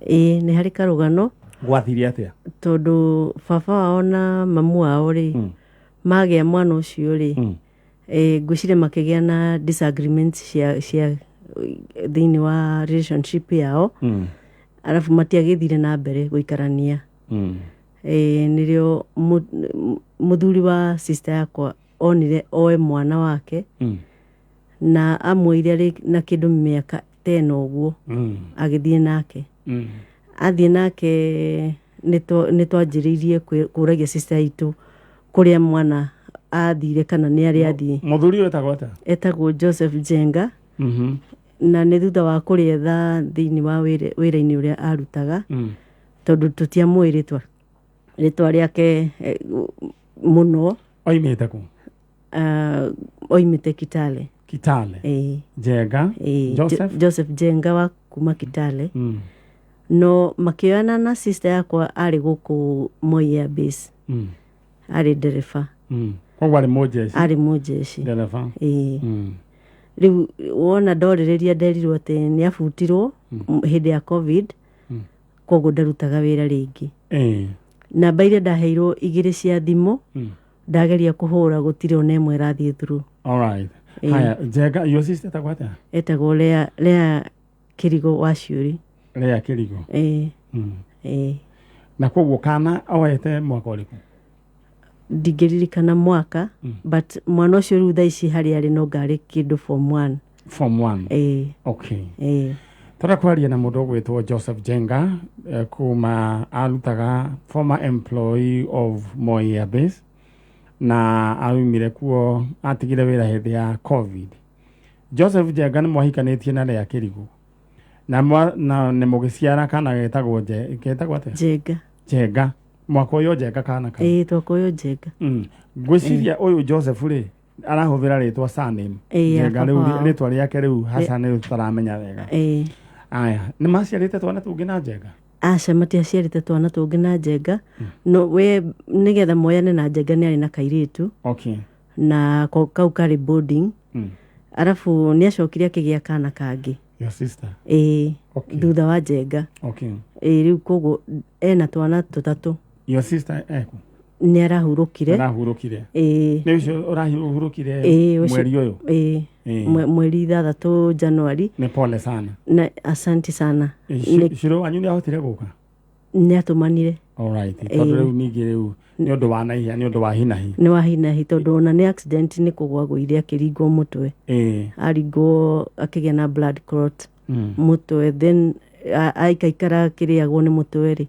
Ĩĩ, nĩ harĩ karũgano. Gwathire atĩa? Tondũ baba wao na mamu wao rĩ, magĩa mwana ũcio rĩ, ngwĩciria makĩgĩa na disagreement cia thĩinĩ wa relationship yao, arabu matiagĩthire na mbere gũikarania. Nĩrĩo mũthuri wa sister yakwa onire oe mwana wake, na amwĩire arĩ na kĩndũ mĩaka 10 ũguo, agĩthiĩ nake. Athiĩ nake, nĩ twanjĩrĩirie kũragia sister itũ kũrĩa mwana athire, kana nĩ arĩa athiĩ. Mũthuri ũyũ etagwo atĩa? Etagwo Joseph Njenga. Na nĩ thutha wa kũrĩetha thĩinĩ wa wĩra-inĩ ũrĩa arutaga, tondũ tũtiamũĩ rĩtwa rĩake mũno. Oimĩte kũ? Oimĩte Kitale. Kitale? Ĩĩ. Njenga. Ĩĩ. Joseph. Joseph Njenga wa kuma Kitale. No makĩoyana na sister yakwa arĩ gũkũ Moi Air Base. Arĩ ndereba. Koguo arĩ mũjeshi? Arĩ mũjeshi. Ndereba. Ĩĩ. Rĩu wona ndorĩrĩria, nderirwo atĩ nĩ abutirwo hĩndĩ ya COVID, koguo ndarutaga wĩra rĩngĩ. Namba iria ndaheirwo igĩrĩ cia thimũ, ndageria kũhũra, gũtirĩ ona ĩmwe ĩrathiĩ through. Alright. Ĩĩ. Haya, Njenga, your sister etagwo atĩa? Etagwo Lea Kĩrigo wa Ciũri. Lea Kĩrigo. Ĩĩ. Ĩĩ. Na koguo kana oete mwaka ũrĩkũ? Ndingĩririkana mwaka, but mwana ũcio rĩu thaa ici harĩa arĩ no ngarĩ kĩndũ form one. Form one. Ĩĩ. Okay. Ĩĩ. Tũrenda kwaria na mũndũ ũgwĩtwo Joseph Jenga, kuma arutaga, former employee of Moi Air Base, na aumire kuo, atigire wĩra hĩndĩ ya COVID. Joseph Jenga, nĩ mwahikanĩtie na Lea Kĩrigo na nĩ mũgĩciara kana getagwo getagwo atĩa? Njenga. Njenga. Mwaka ũyũ Njenga kana kana? Ĩĩ, twakoywo Njenga. Ngwĩciria ũyũ Joseph rĩ, arahũthĩra rĩtwa surname Ĩĩ, ya Njenga. baba Rĩu wao. rĩtwa rĩake rĩu haca nĩ tũtaramenya wega. Aya, nĩ maciarĩte twana tũngĩ na Njenga? Aca, matiaciarĩte twana tũngĩ na Njenga. No we nĩgetha moyane na Njenga, nĩ arĩ na kairĩtu, na kau karĩ boarding. Arabu nĩ acokire akĩgĩa kana kangĩ. Your sister? Ĩĩ, thutha wa Njenga. Ĩĩ, rĩu koguo ena twana tũtatũ. Your sister eku? Nĩ arahurũkire. Arahurũkire? Ĩĩ. Nĩ ũcio ũrahurũkire? Ĩĩ, ũcio. Mweri ũyũ? Ĩĩ. Ĩĩ. Mweri 6 Januari. Nĩ pole sana. Na asanti sana. Cũrũ wanyu nĩ ahotire gũka? Nĩ atũmanire. Alright. Tondũ rĩu ningĩ rĩu nĩ ũndũ wa naihenya, nĩ ũndũ wa hinahi. Nĩ wa hinahi, tondũ ona nĩ accident, nĩ kũgwa agũire akĩringwo mũtwe. Aringwo akĩgĩa na blood clot mũtwe, then aikaikara akĩrĩagwo nĩ mũtwe rĩ,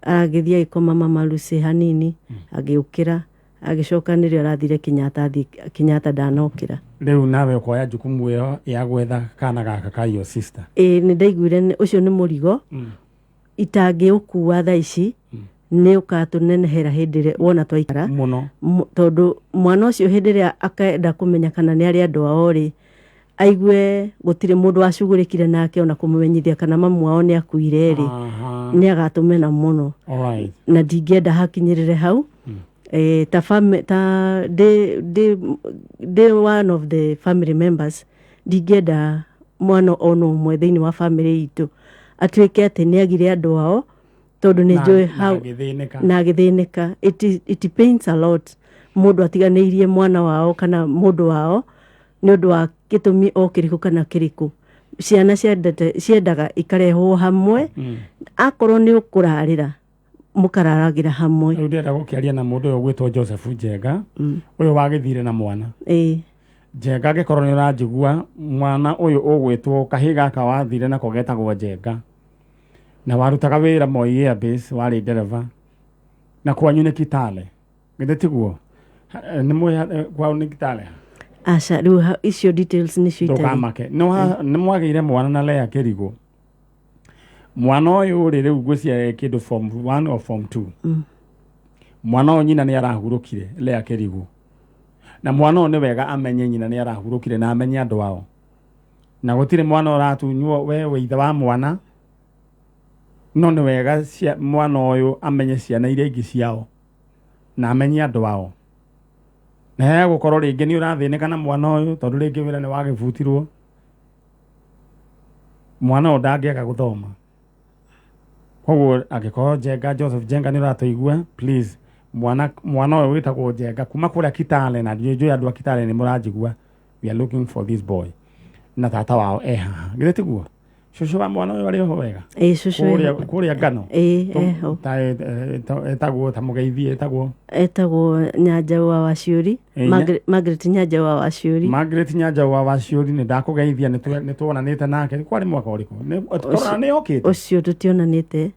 agĩthiĩ agĩkoma Mama Lucy hanini, agĩũkĩra, agĩcoka nĩrĩo arathire Kenyatta, athiĩ Kenyatta ndanokĩra. Rĩu nawe ũkoya jukumu ĩyo ya gwetha kana gaka ka your sister? Ĩĩ, nĩ ndaiguire ũcio nĩ mũrigo itangĩũkua thaa ici, nĩ ũkatũnenehera hĩndĩ ĩrĩa wona twaikara mũno. Tondũ mwana ũcio hĩndĩ ĩrĩa akenda kũmenya kana nĩ arĩ andũ ao rĩ, Aigue gũtirĩ mũndũ wacugurĩkire nake ona kũmũmenyithia kana mamu wao nĩ akuire rĩ, nĩ agatũmena mũno. Na ndingĩenda hakinyĩrĩre hau. Ta ta ndĩ one of the family members, ndingĩenda mwana ona ũmwe thĩinĩ wa family itũ atuĩke atĩ nĩ agire andũ ao, tondũ nĩ njũĩ hau na na agĩthĩnĩka. It pains a lot mũndũ atiganĩirie mwana wao kana mũndũ wao nĩ ũndũ wa gĩtũmi o kĩrĩkũ kana kĩrĩkũ. Ciana ciendaga ikarehwo hamwe. Akorwo nĩ ũkũrarĩra, mũkararagĩra hamwe. Rĩu ndĩrenda gũkĩaria na mũndũ ũyũ ũgwĩtwo Joseph Njenga, ũyũ wagĩthire na mwana. Njenga, angĩkorwo nĩ ũranjigua, mwana ũyũ ũgwĩtwo kahĩ gaka wathire nako getagwo Njenga, na warutaga wĩra Moi Airbase, warĩ ndereba, na kwanyu nĩ Kitale, githĩ tiguo? Nĩ mwĩ kwao nĩ Kitale? Aca, rĩu icio details nĩcio itarĩ. Ndũkamake, nĩ mwagĩire mwana na Lea Kĩrigũ. Mwana ũyũ rĩ, rĩu ngwĩciria kĩndũ form 1 or form 2. Mwana ũyũ nyina nĩ arahurũkire, Lea Kĩrigũ, na mwana ũyũ nĩ wega amenye nyina nĩ arahurũkire na amenye andũ ao, na gũtirĩ mwana ũratunywo we wĩ ithe wa mwana, no nĩ wega mwana ũyũ amenye ciana iria ingĩ ciao na amenye andũ ao, na he gũkorwo rĩngĩ nĩ ũrathĩnĩka na mwana ũyũ, tondũ rĩngĩ wĩra nĩ wagĩbutirwo. Mwana ũyũ ndangĩaga gũthoma. Koguo angĩkorwo Njenga, Joseph Njenga, nĩ ũratũigua, please, mwana ũyũ wĩtagwo Njenga kuma kũrĩa Kitale, na ndiũĩ andũ a Kitale nĩ mũranjigua, we are looking for this boy, na tata wao e haha, githĩ tiguo? Cũcũ wa mwana ũyũ arĩ oho wega? Ĩĩ, cũcũ. Kũrĩa kũrĩa ngano. Ĩĩ, eho. Ta etagwo, ta mũgeithie, etagwo? Etagwo Nyanjau wa Waciũri. Margaret Nyanjau wa Waciũri. Margaret Nyanjau wa Waciũri, nĩ ndakũgeithia. Nĩ tuonanĩte nake, kwarĩ mwaka ũrĩkũ? Tũrona nĩ okĩte. Ũcio tũtionanĩte.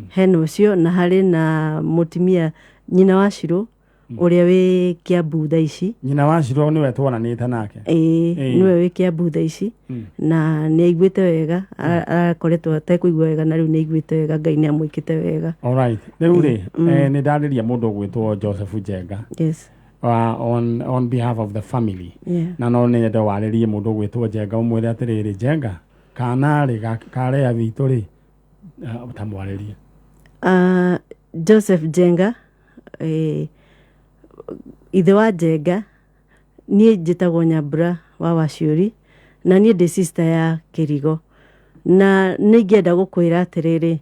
Hena ũcio na harĩ na mũtumia nyina wa Cirũ ũrĩa wĩ Kiambu thaa ici. Nyina wa Cirũ nĩwe tuonanĩte nake. Ĩĩ. Nĩwe wĩ Kiambu thaa ici na nĩ aiguĩte wega. Arakoretwo atekũigua wega na rĩu nĩ aiguĩte wega, Ngai nĩ amwĩkĩte wega. Alright, rĩu rĩ, nĩ ndarĩria mũndũ ũgwĩtwo Joseph Njenga on behalf of the family, na no nĩ nyende warĩrie mũndũ ũgwĩtwo Njenga, ũmwĩre atĩrĩrĩ, Njenga, kana rĩ karea witũ rĩ, tamwarĩrie. Joseph Njenga, ithe wa Njenga, niĩ njĩtagwo Nyambura wa Waciũri na niĩ ndĩ sister ya Kĩrigo, na nĩ ingĩenda gũkwĩra atĩrĩrĩ,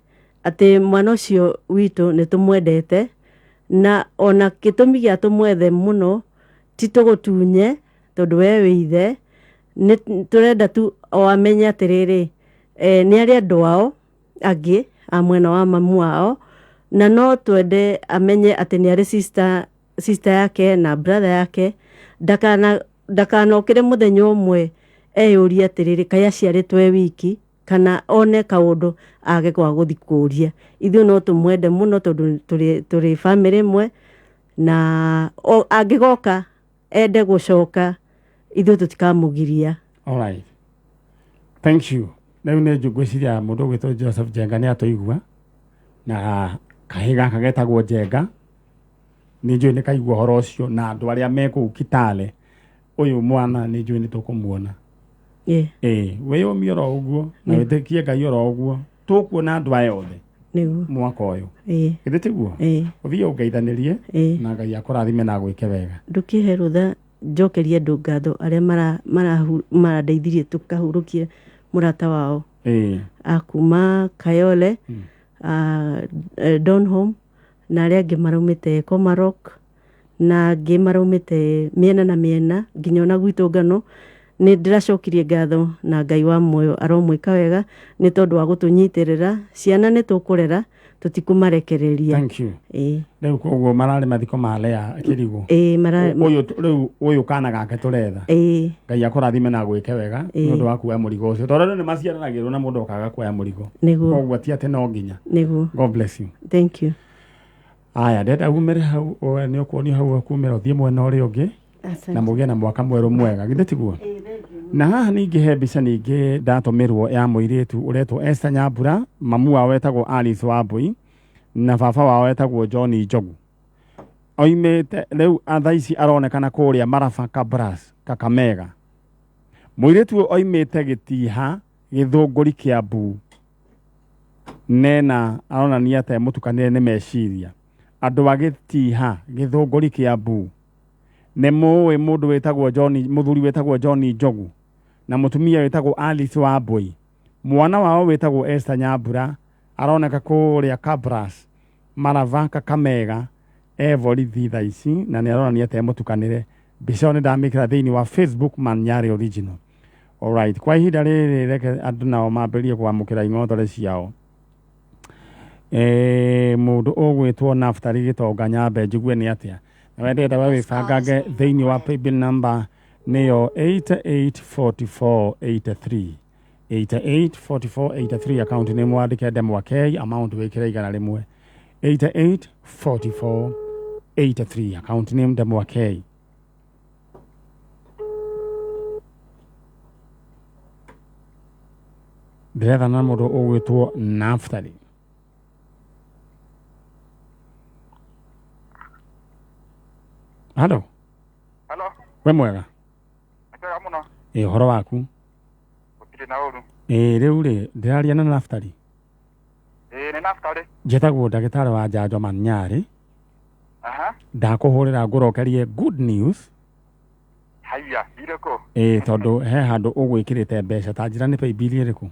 atĩ mwana ũcio witũ nĩ tũmwendete, na ona gĩtũmi gĩa tũmwethe mũno ti tũgũtunye, tondũ we wĩ ithe, nĩ tũrenda tu o amenye atĩrĩrĩ, nĩ arĩ andũ ao angĩ a mwena wa mamu wao, na no twende amenye atĩ nĩ arĩ sister yake na brother yake. Ndakanokĩre mũthenya ũmwe eyũrie atĩrĩrĩ, kaĩ aciarĩtwo e wiki, kana one kaũndũ age gwa gũthiĩ kũũria. Ithuĩ no tũmwende mũno tondũ tũrĩ family ĩmwe, na angĩgoka ende gũcoka, ithuĩ tũtikamũgiria. Alright, thank you. Rĩu nĩ ngwĩciria mũndũ ũgwĩtwo Joseph Njenga nĩ atũigua, na kahĩ gaka getagwo Njenga nĩ njũĩ nĩ kaigua ũhoro ũcio, na andũ arĩa me kũu Kitale, ũyũ mwana nĩ njũĩ nĩ tũkũmuona. Ĩĩ, wĩyũmie oro ũguo na wĩtĩkie Ngai oro ũguo, tũkuona andũ aya othe mwaka ũyũ. Githĩ tiguo? Ĩĩ. Ũthiĩ ũngeithanĩrie. Na Ngai akũrathime na agwĩke wega. Ndũkĩhe rũtha njokerie andũ ngatho arĩa marandeithirie tũkahurũkie mũrata wao akuma Kayole, Donholm, na arĩa angĩ maraumĩte Komarok, na angĩ maraumĩte mĩena na mĩena, nginya ona gwitũ ngano. Nĩ ndĩracokirie ngatho, na Ngai wa muoyo aromwĩka wega nĩ tondũ wa gũtũnyitĩrĩra. Ciana nĩ tũkũrera, tũtikũmarekereria. Thank you. Ĩĩ. Rĩu koguo mararĩ mathiko ma Lea Kĩrigũ. Ĩĩ, mara. Ũyũ rĩu ũyũ kana gake tũretha. Ngai akũrathime na agwĩke wega nĩ ũndũ wa kuoya mũrigo ũcio, tondũ andũ nĩ maciaranagĩrwo na mũndũ akaga kuoya mũrigo. Koguo ti atĩ no nginya. God bless you. Thank you. Aya, ndenda umĩre hau, nĩ ũkuonio hau kumĩra ũthiĩ mwena ũrĩa ũngĩ, na mũgĩe na mwaka mwerũ mwega, githĩ tiguo? Na haha ningĩ he mbica ningĩ ndatũmĩrwo ya mũirĩtu ũretwo Esther Nyambura. Mamu wao etagwo Alice Wambui na baba wao etagwo John Njogu. Oimĩte rĩu thaa ici aronekana kũrĩa Maraba Kabras, Kakamega. Mũirĩtu ũyũ oimĩte Gĩtiha Gĩthũngũri Kĩambu nena aronania ta mũtukanĩre nĩ meciria. Andũ a Gĩtiha Gĩthũngũri Kĩambu nĩ mũĩ mũndũ wĩtagwo John, mũthuri wĩtagwo John Njogu na mũtumia wĩtagwo Alice Wambui. Mwana wao wĩtagwo Esther Nyambura aroneka kũrĩa Kabras Marava Kakamega e borithi thaa ici na nĩ aronania ta mũtukanĩre. Mbica ĩyo nĩ ndamĩkĩra thĩinĩ wa Facebook Man Nyarĩ Original. Alright, kwa ihinda rĩrĩ reke andũ nao mambĩrĩrie kwamũkĩra ing'othore ciao. Mũndũ ũgwĩtwo Naftali Gĩtonga nyambe njigue nĩ atĩa. Na wendete we wĩbangange thĩinĩ wa paybill number nĩyo 884483 884483 account nĩ mwandĩke ndemwa K amount wĩkĩre 100 884483 account name ndemwa K. Ndĩrethana na mũndũ ũgwĩtwo Naftali. Halo. Halo. We mwega? Mwega mũno. Ĩ ũhoro waku? Gũtirĩ na ũru. Ĩ rĩu rĩ ndĩraria na Naftali. Ĩ nĩ Naftali. Njĩtagwo ndagĩtarĩ wa njanjo Manyarĩ. Aha. Ndakũhũrĩra ngũrokerie good news. Haiya, irĩkũ? Ĩ tondũ he handũ ũgwĩkĩrĩte mbeca ta njĩra nĩ paybill ĩrĩkũ?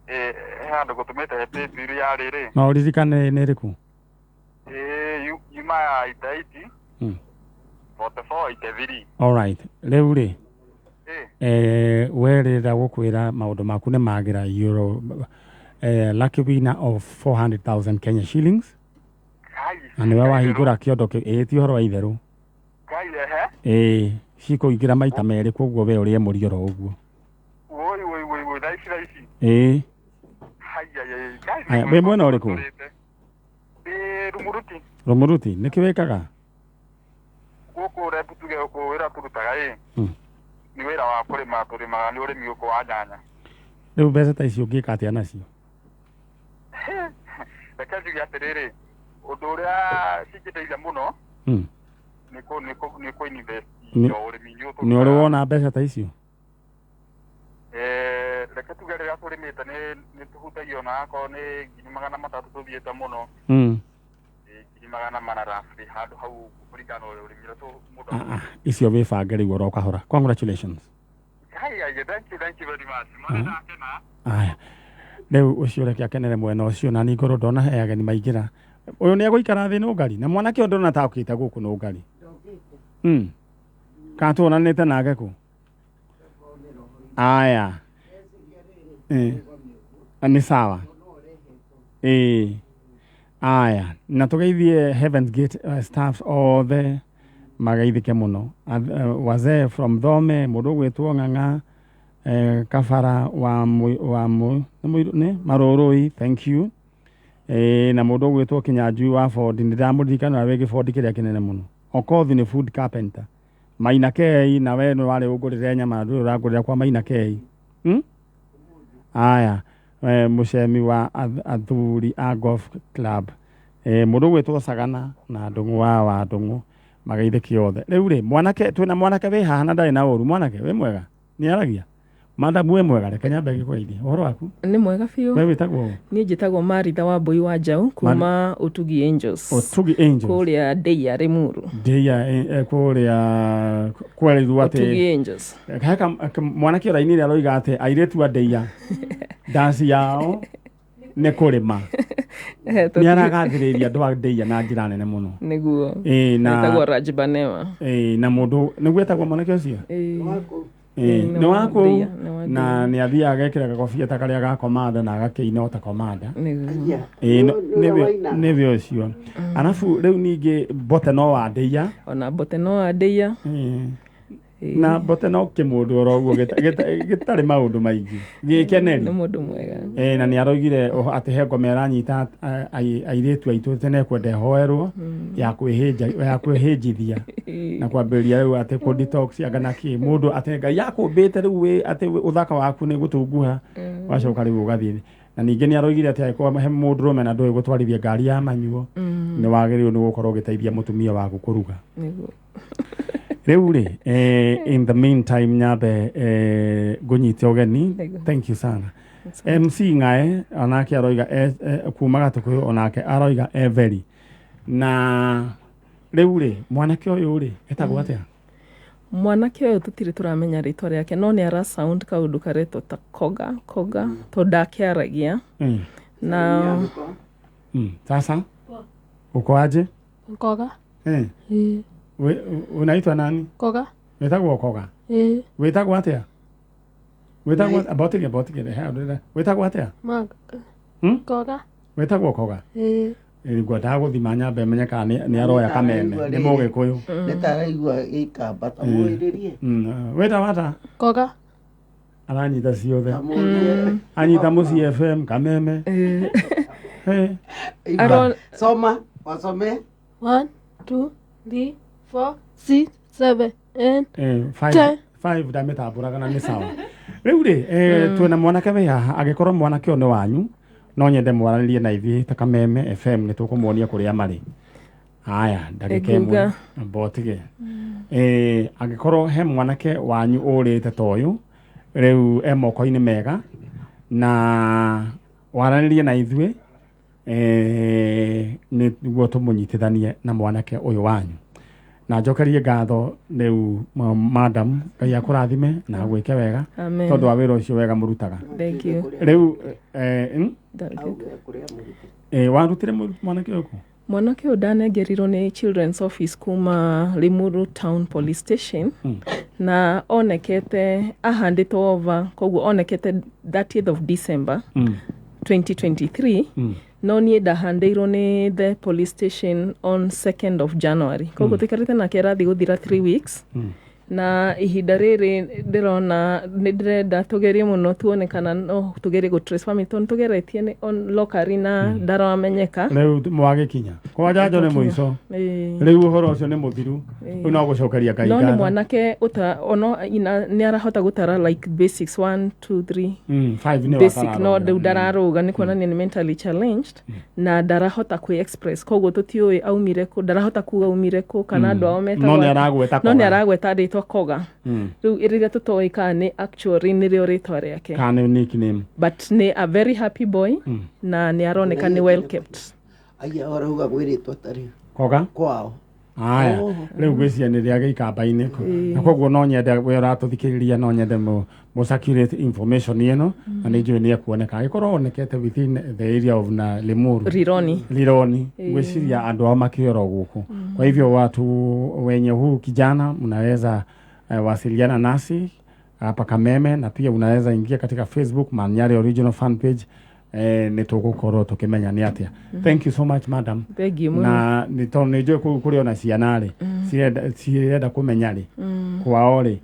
Ĩ he handũ ngũtũmĩte paybill ya rĩrĩ. No ũririkane nĩ ĩrĩkũ? Ĩ yuma ya 88 44 83. All right. Rĩu rĩ we rĩrĩa gũkwĩra maũndũ maku nĩ magĩra euro lucky winner of 400,000 Kenya shillings. Na nĩwe wahingũra kĩondo kĩu. Ĩ ti ũhoro wa itherũ. Ĩ cikũingĩra maita merĩ koguo we ũrĩe mũri oro ũguo. Woi woi woi woi thaa ici thaa ici. Ĩ. Haiya. Wĩ mwena ũrĩkũ? Ĩ Rumuruti. Rumuruti nĩkĩ wĩkaga? Gũkũ rebu tuge gũkũ wĩra tũrutaga ĩ. Nĩ wĩra wa kũrĩma tũrĩmaga nĩ ũrĩmi gũkũ wa nyanya. Rĩu mbeca ta icio ũngĩka atĩa nacio? Reke njuge atĩrĩrĩ, ũndũ ũrĩa cingĩteithia mũno nĩ kũ invest ũrĩmi-inĩ ũyũ. Nĩ ũrĩ wona mbeca ta icio? Reke tuge rĩrĩa tũrĩmĩte nĩ tũhutagio na akorwo nĩ 300,000 tũthiĩte mũno. 400,000 roughly handũ hau kũringana na ũrĩmi ũrĩa mũndũ. Icio wĩbange rĩu oro kahora. Congratulations. Haiya, thank you, thank you very much. Mwana ndakena. Aya. Rĩu ũcio reke akenere mwena ũcio na ningorwo ndona he ageni maingĩra. Ũyũ nĩ egũikara thĩ nũngari na mwanake ũyũ ndona ta okĩte gũkũ nũngari. Kana tuonanĩte nake kũ? Aya. Nĩ sawa. Aya, na tũgeithie Heaven's Gate staffs othe mageithĩke mũno. Wazee from Thome, mũndũ ũgwĩtwo Ng'ang'a, Kabara wa nĩ Marũrũi, thank you. Na mũndũ ũgwĩtwo Kinyanjui wa Bondi, nĩ ndamũririkana wĩ gĩbondi kĩrĩa kĩnene mũno. Okothi nĩ food carpenter. Maina Kei, na we nĩ warĩ ũngũrĩre nyama, ndũrĩ ũrangũrĩra kwa Maina Kei. Aya, mũcemi wa athuri a golf club. Mũndũ ũgwĩtwo Sagana na Ndũng'ũ wa Ndũng'ũ mageithĩke othe. Rĩu rĩ mwanake twĩna mwanake wĩ haha na ndarĩ na ũru. Mwanake wĩ mwega? Nĩ aragia? Madam wĩ mwega? Reke nyambe ngĩkũgeithie. Ũhoro waku? Nĩ mwega biũ. We wĩtagwo? Niĩ njĩtagwo Maritha wa Mbũi wa Njaũ kuma Ũtugi Angels. Ũtugi Angels. Kũrĩa Ndeia Limuru. Ndeia kũrĩa kwerirwo atĩ Ũtugi Angels. Heka mwanake ũrainire aroiga atĩ airĩtu a Ndeia ndaci yao nĩ kũrĩma. Nĩ aragathĩrĩria andũ a Ndeia na njĩra nene mũno. Nĩguo. Wĩtagwo Rajbanewa. Na mũndũ nĩguo etagwo mwanake ũcio? Nĩ wa kũu na nĩ athiaga agekĩra gakobia ta karĩa ga komanda na agakĩina o ta komanda. Nĩwe ũcio. Arabu rĩu ningĩ Mbote no wa Ndeia. Ona Mbote no wa Ndeia. Na Mbote no kĩmũndũ oro ũguo gĩtarĩ maũndũ maingĩ. Gĩkeneri. Nĩ mũndũ mwega. Na nĩ aroigire atĩ he ngoma ĩranyita airĩtu aitũ tene ekwenda ĩhoerwo ya kwĩhĩnjithia na kwambĩrĩria rĩu atĩ kũ detox anga na kĩ mũndũ atĩ Ngai akũmbĩte rĩu wĩ atĩ ũthaka waku nĩ gũtunguha wacoka rĩu ũgathiĩ. Na ningĩ nĩ aroigire atĩ angĩkorwo he mũndũrũme na ndũĩ gũtwarithia ngari ya manyuo nĩ wagĩrĩirwo nĩ gũkorwo ũgĩteithia mũtumia waku kũruga. Nĩguo. Rĩu rĩ, in the meantime nyambe ngũnyite ũgeni. Nĩguo. Thank you sana. MC Ng'ae onake aroiga kuma Gatũkũyũ, onake aroiga Every. Na rĩu rĩ, mwanake ũyũ rĩ, etagwo atĩa? Mwanake ũyũ tũtirĩ tũramenya rĩtwa rĩake, no nĩ ara sound kaũndũ karetwo ta Koga Koga, tondũ ndakĩaragia. Na Sasa uko aje? Koga. Eh. Unaitwa nani? Koga. Wĩtagwo Koga? Eh. Wĩtagwo atĩa? Wĩtagwo abotige abotige he wĩtagwo atĩa? Ma. Koga. Wĩtagwo Koga? Eh. Ngwendaga gũthima nyambe menye kana nĩ aroya Kameme, nĩ Mũgĩkũyũ. Nĩ taraigua gĩikamba, tamũĩrĩrie. Wĩtagwo atĩa? Koga. Aranyita ciothe. Tamũrie. Anyita Mũciĩ FM, Kameme. Soma, wasome. 1 2 3 4 6 7 8 Five, 10. Five ndamĩtambũraga na nĩ sawa. Rĩu rĩ, twĩna mwanake wĩ haha, angĩkorwo mwanake ũyũ nĩ wanyu, no nyende mwaranĩrie na ithuĩ ta Kameme FM, nĩ tũkũmuonia kũrĩa marĩ. Haya, ndagĩka ĩmwe Ĩnguga. mbotige. Angĩkorwo he mwanake wanyu ũrĩte ta ũyũ, rĩu e moko-inĩ mega, na waranĩrie na ithuĩ, nĩguo tũmũnyitithanie na mwanake ũyũ wanyu. Na njokerie ngatho rĩu madam, Ngai akũrathime na agwĩke wega. Amen. Tondũ wa wĩra ũcio wega mũrutaga. Thank you. Rĩu warutire mwanake ũyũ kũ? Mwanake ũyũ ndanengerirwo nĩ Children's Office kuma Limuru Town Police Station. Na onekete ahandĩtwo over, koguo onekete 30th of December 2023. No niĩ ndahandĩirwo nĩ the police station on 2nd of January, koguo tũikarĩte nake arathiĩ gũthira 3 weeks. Na ihinda rĩrĩ ndĩrona nĩ ndĩrenda tũgerie mũno tuone kana no tũgerie gũ trace family, tondũ nĩtũgeretie nĩ on locally na ndaramenyeka. Rĩu mwagĩkinya kwa njanjo nĩ mũico. Rĩu ũhoro ũcio nĩ mũthiru, rĩu no gũcokeria Ngai No nĩ ngatho. mwanake ũta ono ina nĩ arahota gũtara like basics 1 2 3. Five nĩ Basic, no watararũga. rĩu ndararũga, nĩ kuonania nĩ mentally challenged na ndarahota kwĩ express, koguo tũtiũĩ aumire kũ, ndarahota kuga aumire kũ kana andũ ao metagwo No nĩ atĩa. aragweta No nĩ Koga. aragweta rĩtwa Koga. Rĩu rĩrĩa tũtoĩ kana nĩ actually nĩrĩo rĩtwa rĩake kana nĩ nickname. But nĩ a very happy boy na nĩ aroneka nĩ well kept. Aya orauga gwĩ rĩtwa tarĩu. Koga? Kwao. Aya, rĩu ngwĩciria nĩ rĩa gĩikamba-inĩ kũ. Na koguo no nyende we ũratũthikĩrĩria, no nyende mũ circulate information ĩno, na nĩ njũĩ nĩ ekuoneka angĩkorwo onekete within the area of na Limuru. Rironi. Rironi, ngwĩciria andũ ao makĩoro gũkũ. Kwa hivyo watu wenye huu kijana mnaweza wasiliana nasi hapa Kameme, na pia unaweza ingia katika Facebook Manyari Original fan page, nĩ tũgũkorwo tũkĩmenya nĩ atĩa. Thank you so much, madam. Thank you mũno. Na nĩ tondũ nĩ njũĩ kũu kũrĩ ona ciana rĩ, cirenda kũmenya rĩ kwao rĩ,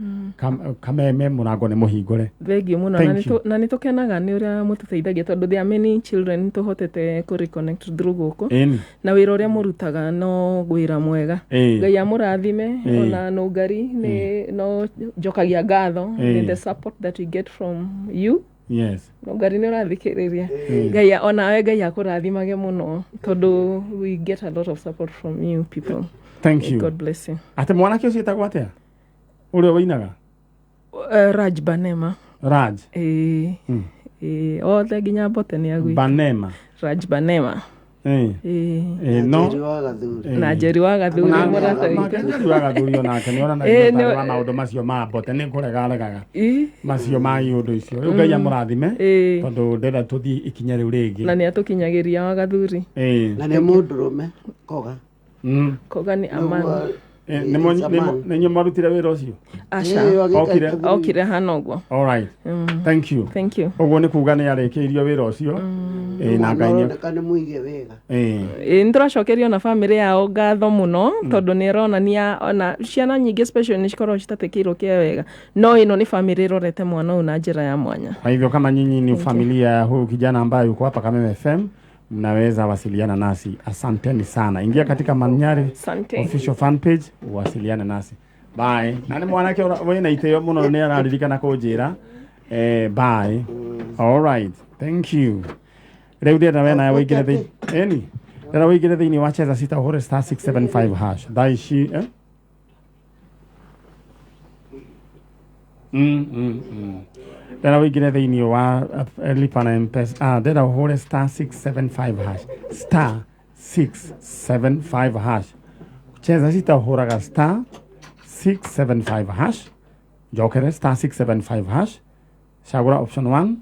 Kameme mũrango nĩ mũhingũre. Thank you mũno. Thank Na you. Na nĩ tũkenaga nĩ ũrĩa mũtũteithagia, tondũ there are many children tũhotete kũ reconnect through gũkũ. Na wĩra ũrĩa mũrutaga no wĩra mwega. Ngai amũrathime. Ona nũngari nĩ no njokagia ngatho nĩ the support that we get from you. Nũngari nĩ ũrathikĩrĩria, Ngai onawe Ngai akũrathimage mũno, tondũ we get a lot of support from you people. Thank you. God bless you. Atĩ mwanake ũcio etagwo atĩa ũrĩa wĩinaga? Raj Banema. Raj. Ĩĩ. Ĩĩ, othe nginya Mbote nĩ agwitũ. Banema. Raj Banema. Ĩĩ. No Njeri wa Gathuri. Na Njeri wa Gathuri, mũrata witũ. Njeri wa Gathuri onake nĩ onanagia ũtarĩ wa maũndũ macio ma Mbote, nĩ kũrega aregaga macio ma iũndũ icio. Rĩu Ngai amũrathime, tondũ ndĩrenda tũthiĩ ikinya rĩu rĩngĩ. Na nĩ atũkinyagĩria wa Gathuri. Na nĩ mũndũrũme Koga. Koga nĩ amani. Nĩ inyuĩ mwarutire wĩra ũcio? Aca. Okire. Okire hana ũguo. All right. Thank you. Thank you. Ũguo nĩ kuga nĩ arĩkĩirio wĩra ũcio. Na Ngai nĩ Aroneka nĩ mũige wega. Ĩĩ, nĩ tũracokeria ona bamĩrĩ yao ngatho mũno, tondũ nĩ ĩronania ona ciana nyingĩ special nĩ cikoragwo citatĩkĩirwo kĩa wega, no ĩno nĩ bamĩrĩ ĩrorete mwana ũyũ na njĩra ya mwanya. Kwa hivyo kama nyinyi ni familia ya huyu kijana ambaye yuko hapa Kameme FM, mnaweza wasiliana nasi. Asanteni sana. Ingia katika Manyari Asante. Official fan page uwasiliane nasi. Bye. Na nĩ mwanake wĩna itĩo mũno, nĩ araririkana kũnjĩra. Bye. All right. Thank you. Rĩu ndĩrenda we nawe ũingĩre thĩinĩ. Ĩni. Ndĩrenda ũingĩre thĩinĩ wa cheza sita ũhũre *675#. Thaa ici? Ndĩrenda wĩingĩre thĩinĩ wa lipa na M-Pesa. Ndĩrenda ũhũre star 675 hash, star 675 hash. Cheza sita ũhũraga star 675 hash, njokere star 675 hash, cagũra option 1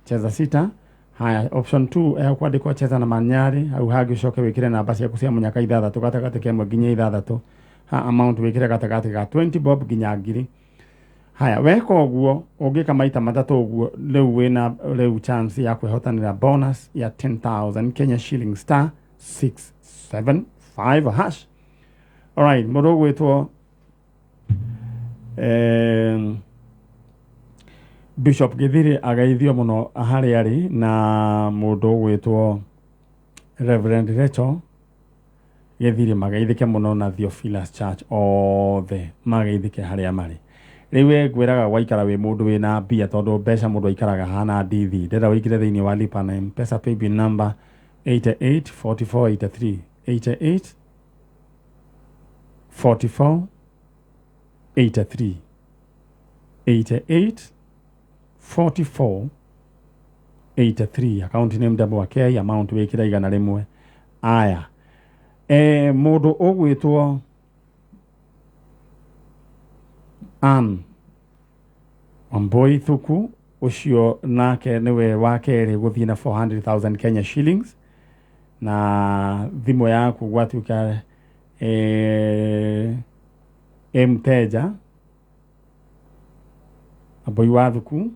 cheza sita. Haya, option 2 kwandĩkwo cheza na manyarĩ, hau hangĩ ũcoke wĩkĩre namba ciaku cia mũnyaka ithathatũ gatagatĩ ka ĩmwe nginya ithathatũ. Ha amount wĩkĩre gatagatĩ ga 20 bob nginya 1000. Haya, weka ũguo ũngĩka maita matatũ ũguo rĩu wĩna rĩu chance ya kwĩhotanĩra bonus ya 10,000 Kenya shilling, star 675 hash. Alright, mũndũ ũgwĩtwo Bishop Githiri ageithio mũno harĩa arĩ, na mũndũ ũgwĩtwo Reverend Rachel Githiri mageithĩke mũno, na Theophilus Church othe mageithĩke harĩa marĩ. Rĩu we ngwĩraga waikara wĩ mũndũ wĩna mbia, tondũ mbeca mũndũ aikaraga hana ndithi. Ndĩrenda wĩingĩre thĩinĩ wa lipa na M-Pesa paybill number 88 44 83, 88 44 83, 88 44 83. Account name ndambo K, amount wĩkĩra 100. Aya, mũndũ ũgwĩtwo Ann Wambui Thuku ũcio nake nĩwe wa kerĩ gũthiĩ na 400,000 Kenya shillings, na thimũ yaku gwatuĩka mteja Wambui wa Thuku,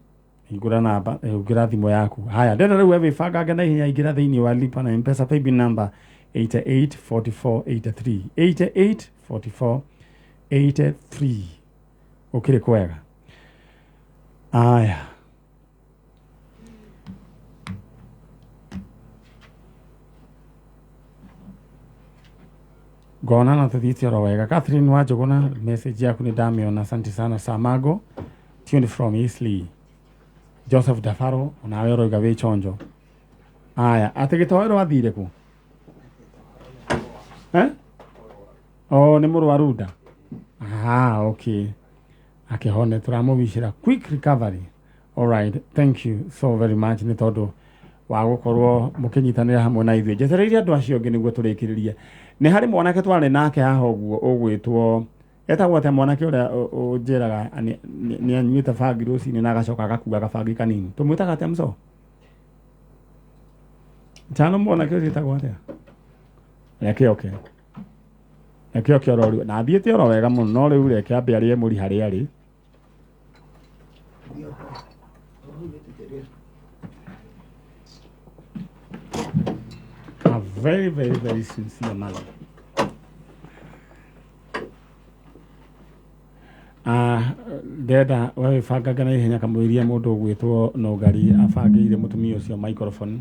hingũra namba, hingũra thimũ yaku. Haya, ndĩrenda rĩu we wĩbangange na ihenya, ingĩra thĩinĩ wa lipa na M-Pesa paybill number 88 44 83, 88 44 83. Ũkĩrĩ kwega. Aya, ngona na tuthiĩte oro wega. Catherine Wanjũgũna, message yaku nĩ ndamĩona, asante sana. Samago tuned from Eastleigh. Joseph Dafaro onawe ũroiga wĩ chonjo. Aya, atĩ gĩtoero athire kũ? Oh, nĩ mũrwaru nda. Ah, okay. Akĩhone, tũramũwicĩra quick recovery. All right, thank you so very much nĩ tondũ wa gũkorwo mũkĩnyitanĩra hamwe na ithuĩ. Njetereire andũ acio angĩ nĩguo tũrĩkĩrĩrie. Nĩ harĩ mwanake twarĩ nake haha ũguo ũgwĩtwo, etagwo atĩa mwanake ũrĩa ũnjĩraga nĩ anyuĩte bangi rũcinĩ na agacoka agakua gabangi kanini? Tũmwĩtaga atĩa mco? Chano, mwanake ũcio etagwo atĩa? Reke oke, reke oke oro rĩu, na athiĩte oro wega mũno, no rĩu reke ambe arĩe mũri harĩa arĩ. A very, very, very sincere man. Ndenda we wĩbangaga na ihenya kamũiria mũndũ ũgwĩtwo Nũngari abangĩire mũtumia ũcio microphone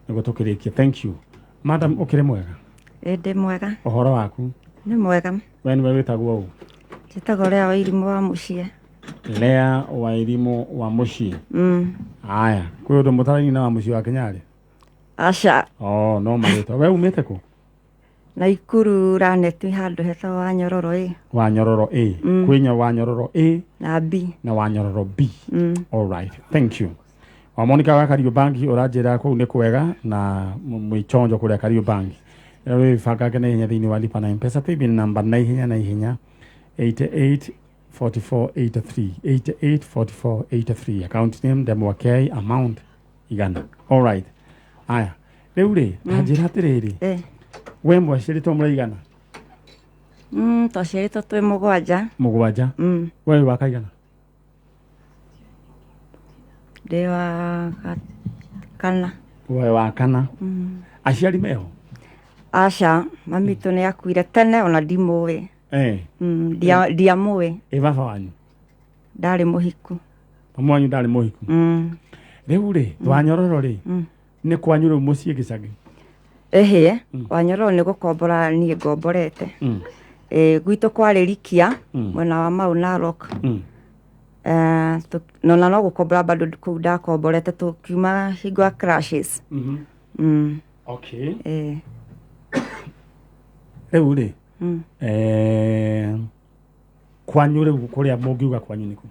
nĩguo tũkĩrĩkie. Thank you. Madam, ũkĩrĩ mwega? Ĩ, ndĩ mwega. Ũhoro waku? Nĩ mwega. We nĩwe wĩtagwo ũ? Njĩtagwo Lea Wairimũ wa mũciĩ. Lea Wairimũ wa mũciĩ. Aya, kwĩ ũndũ mũtaraini na wa mũciĩ wa Kenyarĩ? Aca. Oh, no marĩtwa. We umĩte kũ? Naikuru Lanet handũ hetagwo Wanyororo A. Wanyororo A. Kwĩ Wanyororo A na B. Na Wanyororo B. All right, thank you. Wa Monica wa Kariobangi ũranjĩra kũu nĩ kwega na mwĩchonjo kũrĩa Kariobangi. Rĩu wĩbangange na ihenya thĩinĩ wa lipa na M-Pesa paybill number na ihenya na ihenya 88 44 83, 88 44 83. Account name Ndemwa K, amount 100. All right. Aya, rĩu rĩ, ta njĩra atĩrĩrĩ, we mwaciarĩtwo mũraigana? Twaciarĩtwo twĩ 7. 7? We wĩ wa kaigana? Ndĩ wa kana. We wa kana. Aciari meho? Aca, mami witũ nĩ akuire tene ona ndimũĩ. Ndiamũĩ. Ĩ baba wanyu? Ndarĩ mũhiku. Mami wanyu ndarĩ mũhiku? Rĩu rĩ, Wanyororo rĩ, nĩ kwanyu rĩu mũciĩ gĩcagi? Ĩhĩ, Wanyororo nĩ gũkombora niĩ ngomborete. Gwitũ kwarĩ Rikia, mwena wa Mau Narok. Nona no gũkombora bado kũu ndakomborete tũkiuma hingo ya crashes. Okay. Rĩu rĩ, kwanyu rĩu kũrĩa mũngiuga kwanyu nĩ kũ?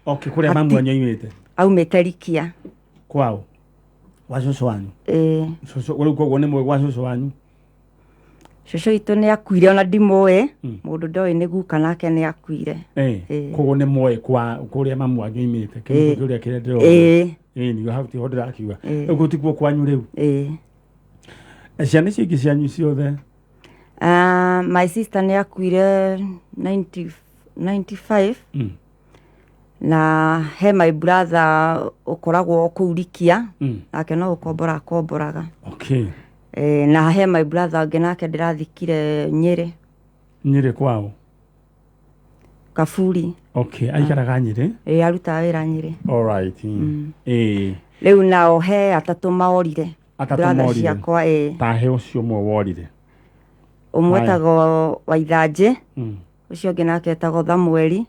Okay, kũrĩa mamu wanyu aumĩte? Aumĩte Rikia. Kwao? Gwa cũcũ wanyu? Ĩĩ. Cũcũ, rĩu koguo nĩ mũĩ gwa cũcũ wanyu? Cũcũ witũ nĩ akuire ona ndimũĩ, mũndũ ndoĩ nĩ guka nake nĩ akuire. Ĩĩ. Koguo nĩ mũĩ kwa kũrĩa mamu wanyu aumĩte, kĩu Ĩĩ. kĩũria kĩrĩa ndĩroria. Ĩĩ. Ĩĩ, nĩguo hau tiho ndĩrakiuga. Ĩĩ. Rĩu kũu tikuo kwanyu rĩu? Ĩĩ. Ciana icio ingĩ cianyu ciothe? My sister nĩ akuire 90, 95 na he my brother ũkoragwo kũu Rikia, nake no gũkombora akomboraga. Okay. Na he my brother ũngĩ nake ndĩrathikire Nyĩrĩ. Nyĩrĩ kwao? Kaburi. Okay, aikaraga Nyĩrĩ? Ĩĩ, arutaga wĩra Nyĩrĩ. All right. Ĩĩ. Rĩu nao he atatũ maorire. Atatũ Brother morire. ciakwa, ĩĩ. Ta he ũcio ũmwe worire. Ũmwe Haya. etagwo Waithanjĩ, ũcio ũngĩ nake etagwo Thamueli.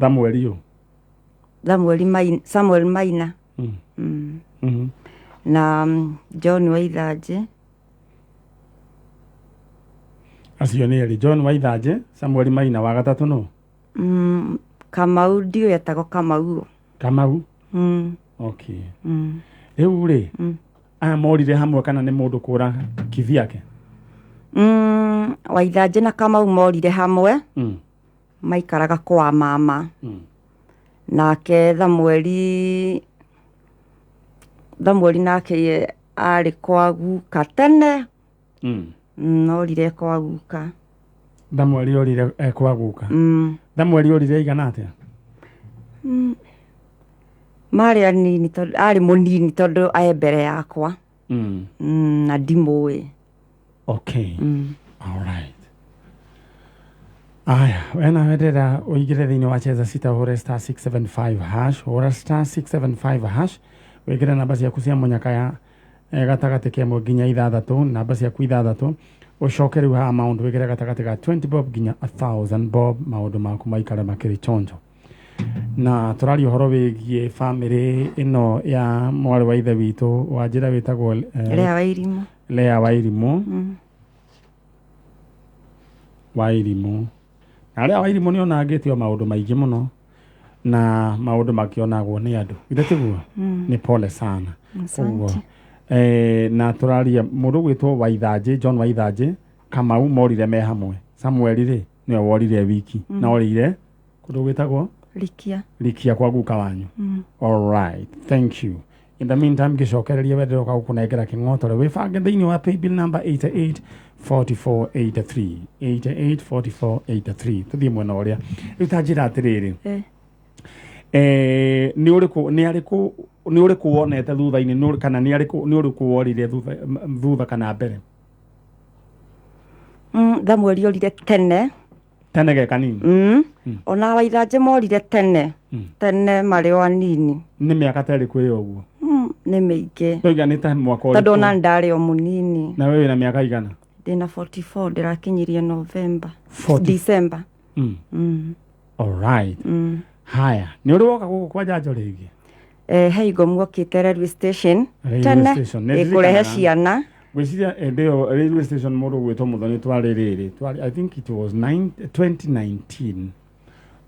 Thamueli ũ? Thamueli Maina, Samuel Maina. Na John Waithanjĩ. Acio nĩ erĩ, John Waithanjĩ, Samuel Maina, wa gatatũ nũ? Kamau, ndiũĩ etagwo Kamau. Kamau? Okay. Rĩu rĩ, aya morire hamwe kana nĩ mũndũ kũra kivyake? Waithanjĩ na Kamau morire hamwe, maikaraga kwa mama. Nake Thamueli nake ye arĩ kwa guka tene. Orire kwa guka. Thamueli orire kwa guka. Thamueli orire igana atĩa? Marĩ anini tondũ arĩ mũnini tondũ ae mbere yakwa. Na ndimũĩ. Okay. All right. Aya, wena wendera ũingĩre thĩinĩ wa cheza sita ũhũre star 675 hash, hũra star 675 hash, wĩkĩre namba ciaku cia mũnyaka ya gatagatĩ ka ĩmwe nginya ithathatũ, namba ciaku ithathatũ, ũcoke rĩu haha maũndũ wĩkĩre gatagatĩ ga 20 bob nginya 1000 bob, maũndũ maku maikare makĩrĩ chonjo. Na tũraria ũhoro wĩgiĩ bamĩrĩ ĩno ya mwarĩ wa ithe witũ wa njĩra wĩtagwo Lea Wairimũ. Lea Wairimũ. Wairimũ. Na Lea Wairimũ nĩ onangĩtio maũndũ maingĩ mũno na maũndũ makĩonagwo nĩ andũ. Githĩ tiguo? Nĩ pole sana. Asante. Na tũraria mũndũ ũgwĩtwo Waithanjĩ, John Waithanjĩ, Kamau morire me hamwe. Samuel rĩ nĩwe worire wiki. Na orĩire kũndũ gwĩtagwo Rikia. Rikia kwa guka wanyu. All right, thank you. In the meantime, ngĩcokereria wendero ka gũkũnengera kĩng'otore wĩbange thĩinĩ wa paybill number 884483 884483 tũthiĩ mwena ũrĩa rĩu ta njĩra atĩrĩrĩ, nĩ ũrĩkũ nĩ arĩkũ nĩ ũrĩkũ wonete thutha-inĩ kana nĩ arĩkũ nĩ ũrĩkũ worire thutha kana mbere? Thamueli orire tene. Tene ge kanini. Ona Waithanjĩ morire tene. Tene marĩ o anini. Nĩ mĩaka ta ĩrĩkũ ĩyo ũguo? Nĩ mĩingĩ. Toiga nĩ ta mwaka ũrĩkũ? Tondũ ona ndarĩ o mũnini. Na wewe wĩna mĩaka igana? Ndĩna 44 ndĩrakinyirie November. December. All right. Haya, nĩ ũrĩ woka gũkũ kwa njanjo rĩngĩ? He ingo muokĩte railway station. Railway station. Nĩ Ĩkũrehe ndirikanaga. ciana. Ngwĩciria hĩndĩ ĩyo railway station mũndũ ũgwĩtwo Mũthoni twarĩ rĩrĩ, twarĩ I think it was 2019.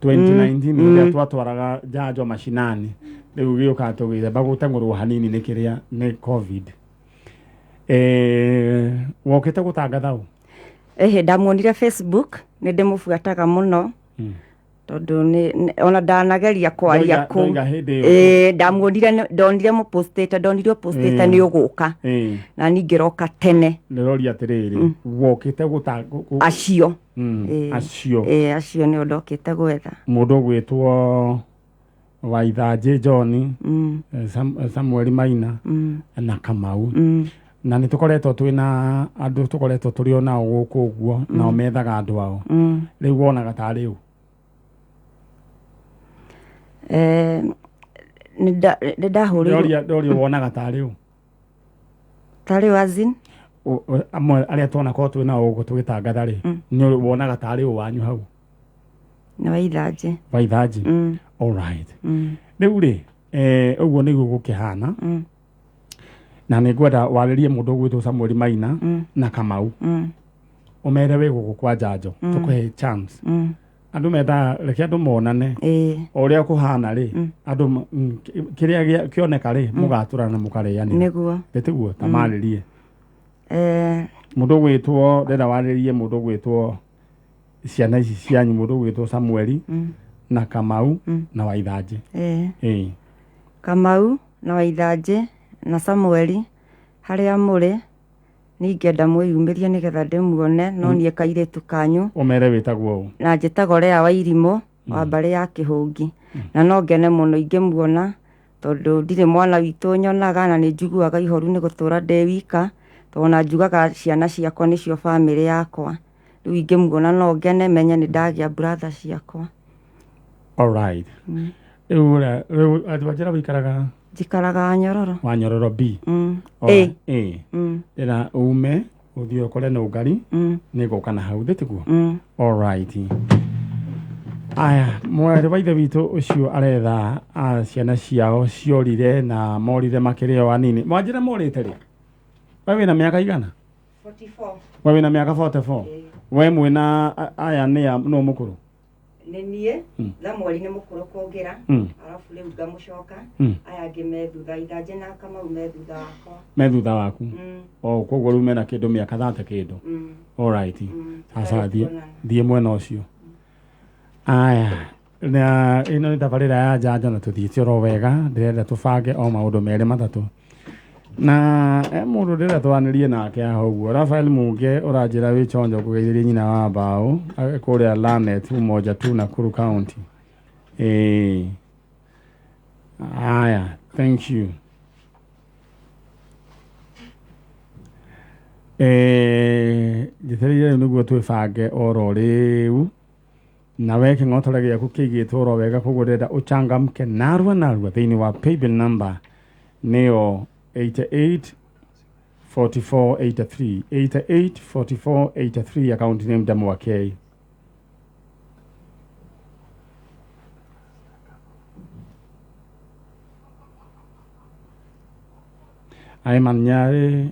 2019 rĩrĩa twatwaraga njanjo macinani, rĩu gĩũka tũgĩthemba gũteng'ũrwo hanini nĩ kĩrĩa nĩ COVID. Wokĩte gũtangatha ũ? Ĩhĩ, ndamuonire Facebook, nĩ ndĩmũbuataga mũno. Tondũ ona ndanageria kwaria kũu. Ndoiga hĩndĩ ĩyo. Ĩĩ, ndamuonire, ndonire mũpostĩte, ndonire ũpostĩte nĩ ũgũka. Na niĩ ngĩroka tene. Ndĩroria atĩrĩrĩ, wokĩte Acio. Acio. Ĩĩ, acio nĩo ndokĩte gwetha. Mũndũ ũgwĩtwo Waithanjĩ John, Samuel Maina, na Kamau. Na nĩ tũkoretwo twĩna andũ tũkoretwo tũrĩ o nao gũkũ ũguo, nao methaga andũ ao. Rĩu wonaga tarĩ ũ? Nĩ ndahũrĩirwo. Ndoria wonaga tarĩ ũ? Tarĩ ũ as in? Amwe arĩa twanakorwo twĩ nao gũkũ tũgĩtangatha rĩ, nĩ wonaga tarĩ ũ wanyu hau? Nĩ Waithanjĩ. Waithanjĩ. All right. Rĩu rĩ, ũguo nĩguo gũkĩhana. Na nĩ ngwenda warĩrie mũndũ ũgwĩtwo Samuel Maina na Kamau. Ũmere wĩ gũkũ kwa njanjo tũkũhe chance. Andũ mendaga reke andũ monane. O ũrĩa kũhana rĩ, andũ kĩrĩa kĩoneka rĩ, mũgatũra na mũkarĩanĩra. Nĩguo. Tiguo ta marĩrie mũndũ ũgwĩtwo, ndĩrenda warĩrie mũndũ ũgwĩtwo ciana ici cianyu, mũndũ ũgwĩtwo Samueli na Kamau na Waithanjĩ. Ĩĩ. Kamau na Waithanjĩ na Samueli, harĩa mũrĩ, ningĩenda mwĩyumĩrie nĩgetha ndĩmuone, no niĩ kairĩtu kanyu. Ũmere wĩtagwo ũ? Na njĩtagwo Lea Wairimũ wa mbarĩ ya Kĩhũngi, na no ngene mũno ingĩmuona, tondũ ndirĩ mwana witũ nyonaga, na nĩ njiguaga ihoru nĩ gũtũra ndĩ wika, tondũ na njugaga ciana ciakwa nĩcio bamĩrĩ yakwa. Rĩu ingĩmuona no ngene menye nĩ ndagĩa brother ciakwa. Alright. Rĩu ũrĩa rĩu atĩ wanjĩra wĩikaraga? Njikaraga Nyororo. Wa Nyororo B? Mm. Alright. Ĩ. Ĩ. Ndĩra ume ũthiĩ ũkore nũngari nĩngũka na hau thĩ, tiguo? Alright. Aya, mwarĩ wa ithe witũ ũcio aretha ciana ciao ciorire na morire makĩrĩ o anini. Mwanjĩra morĩte rĩ? We wĩna mĩaka igana? 44. We wĩna mĩaka 44? We mwĩna aya nĩ a nũ mũkũrũ? Nĩ niĩ. Samueli nĩ mũkũrũ kũngĩra, arabu rĩu ngamũcoka. Aya angĩ me thutha, Ithanjĩ na Kamau me thutha wakwa. Me thutha waku. O koguo rĩu mena kĩndũ mĩaka 30 kĩndũ. Alright. Sasa thiĩ Kuonana. Thiĩ mwena ũcio. Aya, na ĩno nĩ tabarĩra ya njanjo na tũthiĩte oro wega. Ndĩrenda tũbange o maũndũ merĩ matatũ na mũndũ ndĩrenda twanĩrie nake haha ũguo. Rafael Muge ũranjĩra wĩ chonjo kũgeithĩria nyina wa mbaũ kũrĩa Lanet Umoja tu, Nakuru County. Ĩĩ, aya, thank you. Njetereire rĩu nĩguo twĩbange oro rĩu, na we kĩng'otore gĩaku kĩigĩtwo oro wega, koguo ndĩrenda ũchangamke narua narua thĩinĩ wa paybill number nĩyo 88 44 83, 88 44 83, account name Ndamwakei. Aiman Nyarĩ,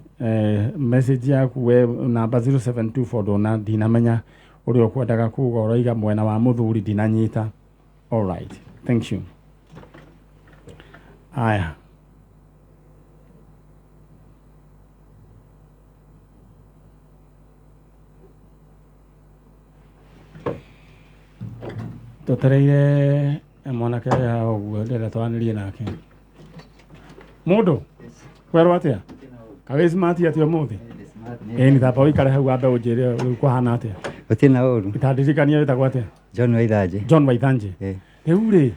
message yaku we namba 0724 ndona, ndinamenya ũrĩa ũkwendaga kuga, ũroiga mwena wa mũthuri, ndinanyita. Alright, thank you. Aya, twetereire mwanake ũrĩa haha ũguo ndĩrenda twaranĩrie nake. Mũndũ kwerwo atĩa kawĩ smart atĩa ũmũthĩ? Ĩni, tamba ũikare hau wambe ũnjĩre rĩu kũhana atĩa. Gũtirĩ na ũru. Itandirikania wĩtagwo atĩa? John Waithanjĩ. John Waithanjĩ. Rĩu rĩ,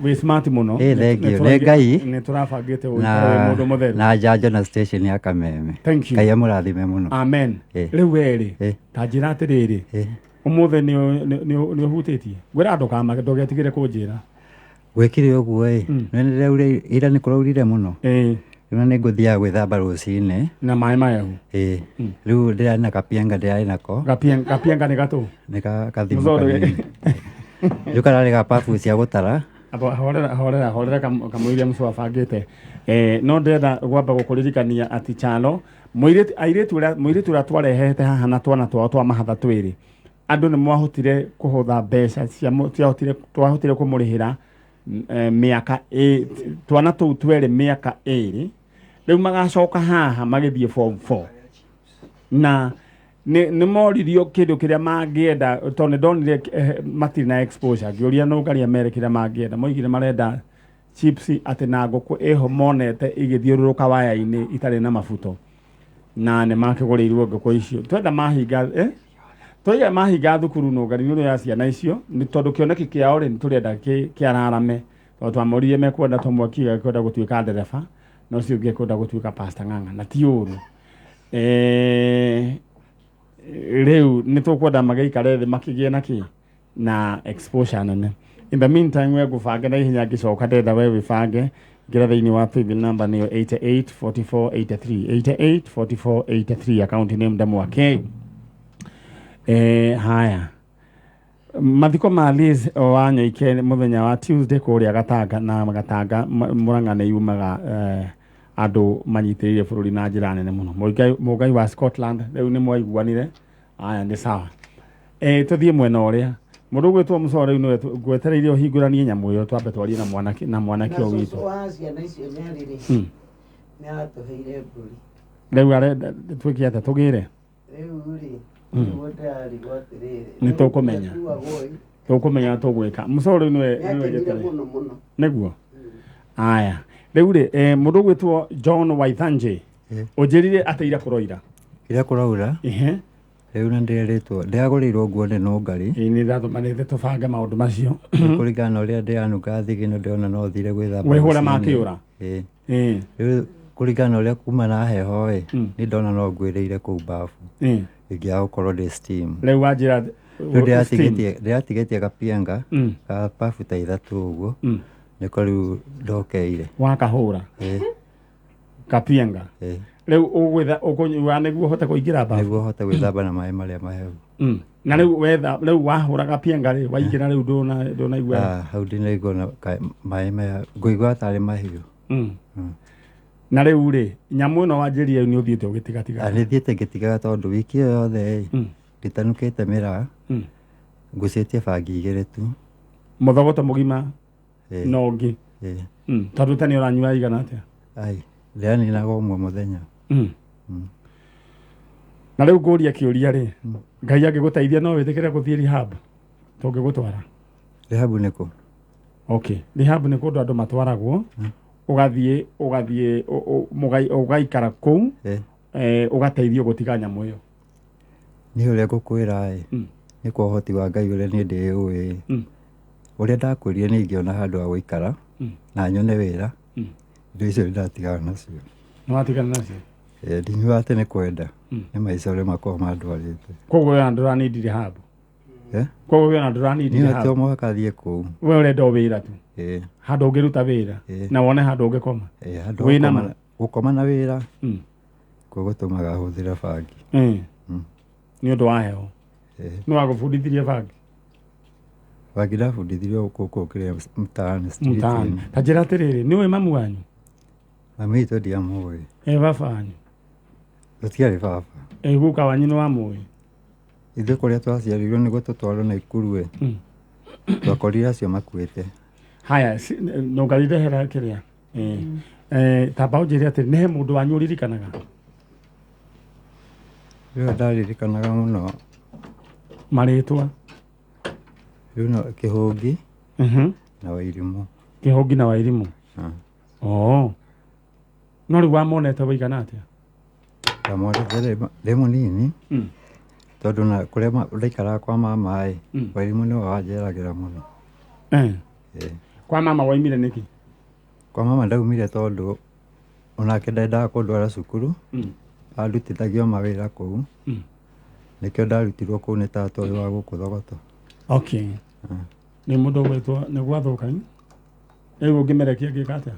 wĩ smart mũno. Thank you. Nĩ Ngai. Nĩ tũrabangĩte ũikare wĩ mũndũ mũtheru. Na njanjo na station ya Kameme. Thank you. Ngai amũrathime mũno. Amen. Rĩu we rĩ, ta njĩra atĩrĩrĩ, ũmũthĩ nĩ ũhutĩtie ngwĩra ndũkamake, ndũgetigĩre kũnjĩra. Gwĩkire ũguo ĩ, nĩ ndĩraurire ira, nĩ kũraurire mũno. Rĩu na nĩ ngũthiaga gwĩthamba rũcinĩ na maĩ mahehu. Ĩ, rĩu ndĩrarĩ na kapienga, ndĩrarĩ nako. Gapienga nĩ gatũ? Nĩ kathimũ Mũthondo. Kanini. Rĩu kararĩ ga pabu cia gũtara. Abo, horera horera horera, kamũiria mũcio abangĩte, no ndĩrenda gwamba gũkũririkania atĩ chalo mũirĩtu, airĩtu ũrĩa, mũirĩtu ũrĩa twarehete haha na twana twao twa mahatha twĩrĩ, andũ nĩ mwahotire kũhotha mbeca cia ciahotire, twahotire kũmũrĩhĩra mĩaka twana tũu twerĩ mĩaka 2. Rĩu magacoka haha magĩthiĩ form 4 na nĩ moririo kĩndũ kĩrĩa mangĩenda, tondũ nĩ ndonire matirĩ na exposure. Ngĩũria no ngaria mere kĩrĩa mangĩenda, moigire marenda chips, atĩ na ngũkũ ĩho monete igĩthiũrũrũka waya-inĩ itarĩ na mabuto, na nĩ makĩgũrĩirwo ngũkũ icio. Twenda mahinga, twaiga mahinga thukuru nũngari nĩ ũrĩa ya ciana icio, nĩ tondũ kĩoneki kĩao rĩ, nĩ tũrenda kĩararame, tondũ twamoririe mekwenda, tũmwe kiuga kwenda gũtuĩka ndereba na ũcio ũngĩ kwenda gũtuĩka pastor Ng'ang'a, na ti ũru. Rĩu nĩ tũkwenda magĩikare thĩ makĩgĩe na kĩ na exposure nene. In the meantime, we ngũbange na ihenya, ngĩcoka ndĩrenda we wĩbange ngĩra thĩinĩ wa paybill number nĩyo 88 44 83, 88 44 83, account name Ndamwake. Haya, mathiko ma Liz wa Nyoike mũthenya wa Tuesday kũrĩa Gatanga, na Gatanga Mũrang'a nĩ yumaga. Andũ manyitĩrĩire bũrũri na njĩra nene mũno. Mũngai wa Scotland rĩu nĩ mwaiguanire. Aya nĩ sawa. Tũthiĩ mwena ũrĩa mũndũ ũgwĩtwo Mũcoro rĩu nĩwe ngwetereire ũhingũranie nyamũ ĩyo twambe twarie na mwanake na mwanake Na ũyũ cũcũ witũ. wa ciana icio nyarĩ rĩ, nĩ aratũheire mbũri. Rĩu arenda twĩke atĩa tũgĩre? Rĩu rĩ, nĩguo ndĩrarigwo atĩrĩrĩ. Nĩ tũkũmenya. Ĩkuagwo ĩ. Tũkũmenya tũgwĩka. Mũcoro rĩu nĩwe Nĩ nĩwe akenire njetereire. mũno mũno. Nĩguo. Aya. Rĩu rĩ, mũndũ ũgwĩtwo John Waithanje. Ũnjĩrire atĩ ira kũroira. Ira kũraura. Ehe. Rĩu na ndĩrĩtwo ndĩragũrĩirwo nguo nĩ nũngari. Ĩĩ nĩ ndatũmanĩte tũbange maũndũ macio. Kũringana na ũrĩa ndĩranunga thigino ndĩrona no thire gwĩthamba. Wĩhũre rũcinĩ. makĩũra? Ĩĩ. Ĩĩ. Rĩu kũringana na ũrĩa kuma na heho ĩ, nĩ ndona no ngwĩrĩire kũu bafu. Ĩĩ. Ingĩaga gũkorwo ndĩ steam. Rĩu wanjĩra Rĩu ndĩratigĩtie ndĩratigĩtie gapianga ka bafu ta ithatũ ũguo. Nĩko rĩu ndokeire. Wakahũra. Ĩĩ. Kapienga. Ĩĩ. Rĩu ũgwĩtha ũkũnyua nĩguo ũhote kũingĩra bafu. Nĩguo hote gwĩthamba na maĩ marĩa mahehu. Na rĩu wetha rĩu wahũra gapienga rĩ waingĩra rĩu ndũna ndũnaigua. Ah, hau ndinaigua na maĩ maya ngũigua tarĩ mahiũ. Na rĩu rĩ nyamũ ĩno wanjĩrire nĩ ũthiĩte ũgĩtigatiga. Ah, nĩ thiĩte ngĩtigaga tondũ wiki ĩyo yothe ĩ nditanukĩte mĩraa ngucĩtie bangi igĩrĩ tu. Mũthogoto mũgima Ĩĩ. na ũngĩ. Ĩĩ. Tondũ tene ũranyua igana atĩa? Ai, ndĩraninaga ũmwe mũthenya. Na rĩu ngũria kĩũria rĩ, Ngai angĩgũteithia no wĩtĩkĩre gũthiĩ rehab tũngĩgũtwara? Rehab nĩ kũ? Okay, rehab nĩ kũndũ andũ matwaragwo ũgathiĩ ũgathiĩ ũgaikara kũu ũgateithio gũtiga nyamũ ĩyo. Niĩ ũrĩa ngũkwĩra ĩ, nĩ kwa ũhoti wa Ngai ũrĩa niĩ ndĩũĩ. Ũrĩa ndakwĩrire nĩ ingĩona handũ ha gũikara na nyone wĩra, indo icio nĩndatigana nacio. Nĩ watigana nacio? Ĩĩ, ndinyuaga atĩ nĩ kwenda, nĩ maica ũrĩa makoragwo mandwarĩte. Koguo we ona ndũranindi rehab? Eh? Koguo we ona ndũranindi Niĩ rehab? to mũhaka thiĩ kũu. We ũrenda o wĩra tu? Ĩĩ. Handũ ũngĩruta wĩra Ĩĩ. na wone handũ ũngĩkoma? Ĩĩ, handũ Wĩna gũkoma ma? gũkoma na wĩra kuo gũtũmaga hũthĩre bangi. Nĩ ũndũ wa heho? Ĩĩ. Nĩ wagũbundithirie bangi? Bangi ndabundithirio gũkũ kĩrĩa mtaani Mtaani. street-inĩ. Ta njĩra atĩrĩrĩ, nĩ ũĩ mamu wanyu? Mami witũ ndiamũĩ. Ĩ baba wanyu? Tũtiarĩ baba. Ĩ guka wanyu nĩ wamũĩ? Ithuĩ kũrĩa twaciarirwo nĩguo tũtwarwo Naikuru ĩ, twakorire acio makuĩte. Haya, nũngarindehera kĩrĩa. Tamba ũnjĩre atĩrĩ, nĩ he mũndũ wanyu ũririkanaga? Rĩu ndaririkanaga mũno. Marĩtwa? Rĩu no Kĩhũngi na Wairimũ. Kĩhũngi na Wairimũ? Oo. No rĩu wamonete wĩigana atĩa? Ndamonete ndĩ mũnini tondũ na kũrĩa ndaikaraga kwa mama ĩ, Wairimũ nĩwe wanjeragĩra mũno. Kwa mama waimire nĩkĩ? Kwa mama ndaumire tondũ onake ndendaga kũndwara cukuru, andutithagio mawĩra kũu. Nĩkĩo ndarutirwo kũu nĩ tata ũyũ wa gũkũ Thogoto. Okay. Nĩ mũndũ ũgwĩtwo nĩ gwathũka rĩu ũngĩmerekia ngĩka atĩa?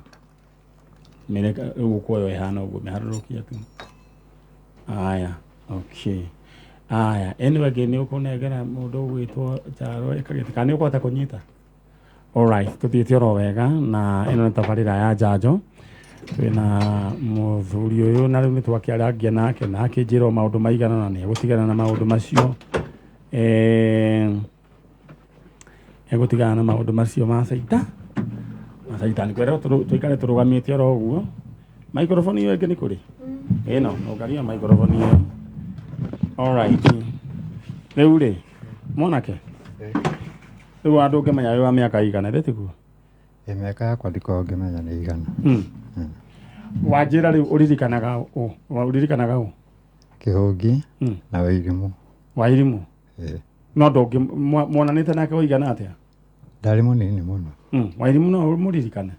Mĩreka rĩu ũkuoya ĩhana ũguo mĩharũrũkia tu. Aya, okay. Aya, anyway ngĩ nĩ ũkũnengera mũndũ ũgwĩtwo Charo ĩkagĩte kana nĩ ũkũhota kũnyita? Alright, tũthiĩte oro wega na ĩno nĩ tabarĩra ya njanjo. Twĩna mũthuri ũyũ na rĩu nĩ twakĩarangia nake na akĩnjĩra o maũndũ maigana na nĩ egũtigana na maũndũ macio. Egũtigana na maũndũ macio ma caita. Ma caitani kwĩrwo tũikare tũrũgamĩte oro ũguo. Microphone ĩyo ĩngĩ nĩ kũrĩ? Ĩno, ũngaria microphone ĩyo. Alright. Rĩu rĩ, mwanake? Rĩu andũ ũngĩmenya wĩ wa mĩaka igana, ithĩ tiguo? Ĩ mĩaka yakwa ndikoragwo ngĩmenya nĩ igana. Wanjĩra rĩu ũririkanaga ũ? Ũririkanaga ũ? Kĩhũngi na Wairimũ. Wairimũ? Ĩĩ. No ndũngĩ mwonanĩte nake ũigana atĩa? Ndarĩ mũnini mũno. Wairimũ no ũmũririkane.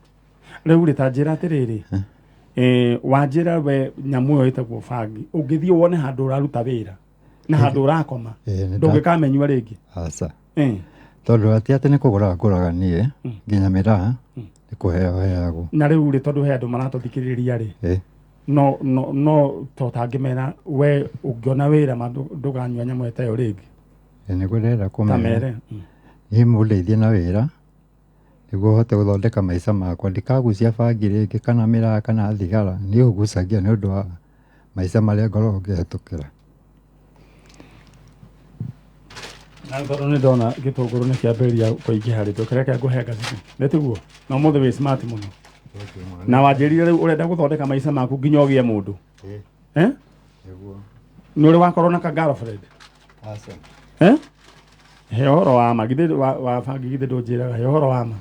Rĩu rĩ ta njĩra atĩrĩrĩ, wanjĩra we nyamũ ĩyo ĩtagwo bangi, ũngĩthiĩ wone handũ ũraruta wĩra na handũ ũrakoma, ndũngĩkamenyua rĩngĩ? Aca. Tondũ ati atĩ nĩ kũgũra ngũraga niĩ, nginya mĩraa nĩ kũheo heagwo. Na rĩu rĩ tondũ he andũ maratũthikĩrĩria rĩ, no no no to tangĩmera we ũngĩona wĩra ma ndũkanyua nyamũ ta ĩyo rĩngĩ. Ĩĩ nĩguo ndĩrenda Ta kũmera. mere. Niĩ mũndeithie na wĩra, Nĩguo hote gũthondeka maica makwa. Ndikagucia bangi rĩngĩ kana mĩraa kana thigara. Niĩ ũgucagia nĩ ũndũ wa maica marĩa ngoragwo ngĩhetũkĩra. Na tondũ nĩ ndona gĩtũngũrũ nĩ kĩambĩrĩria kũingĩha rĩ, ndũkĩreke ngũhe ngathĩti. Nĩ tiguo? Na ũmũthĩ wĩ smart mũno. Na wanjĩrire rĩu ũrenda gũthondeka maica maku nginya ũgĩe mũndũ. Eh? Nĩguo. Nĩ ũrĩ wakorwo na ka girlfriend? Aca. Eh? He ũhoro wa ma githĩ wa bangi githĩ ndũnjĩraga he ũhoro wa ma.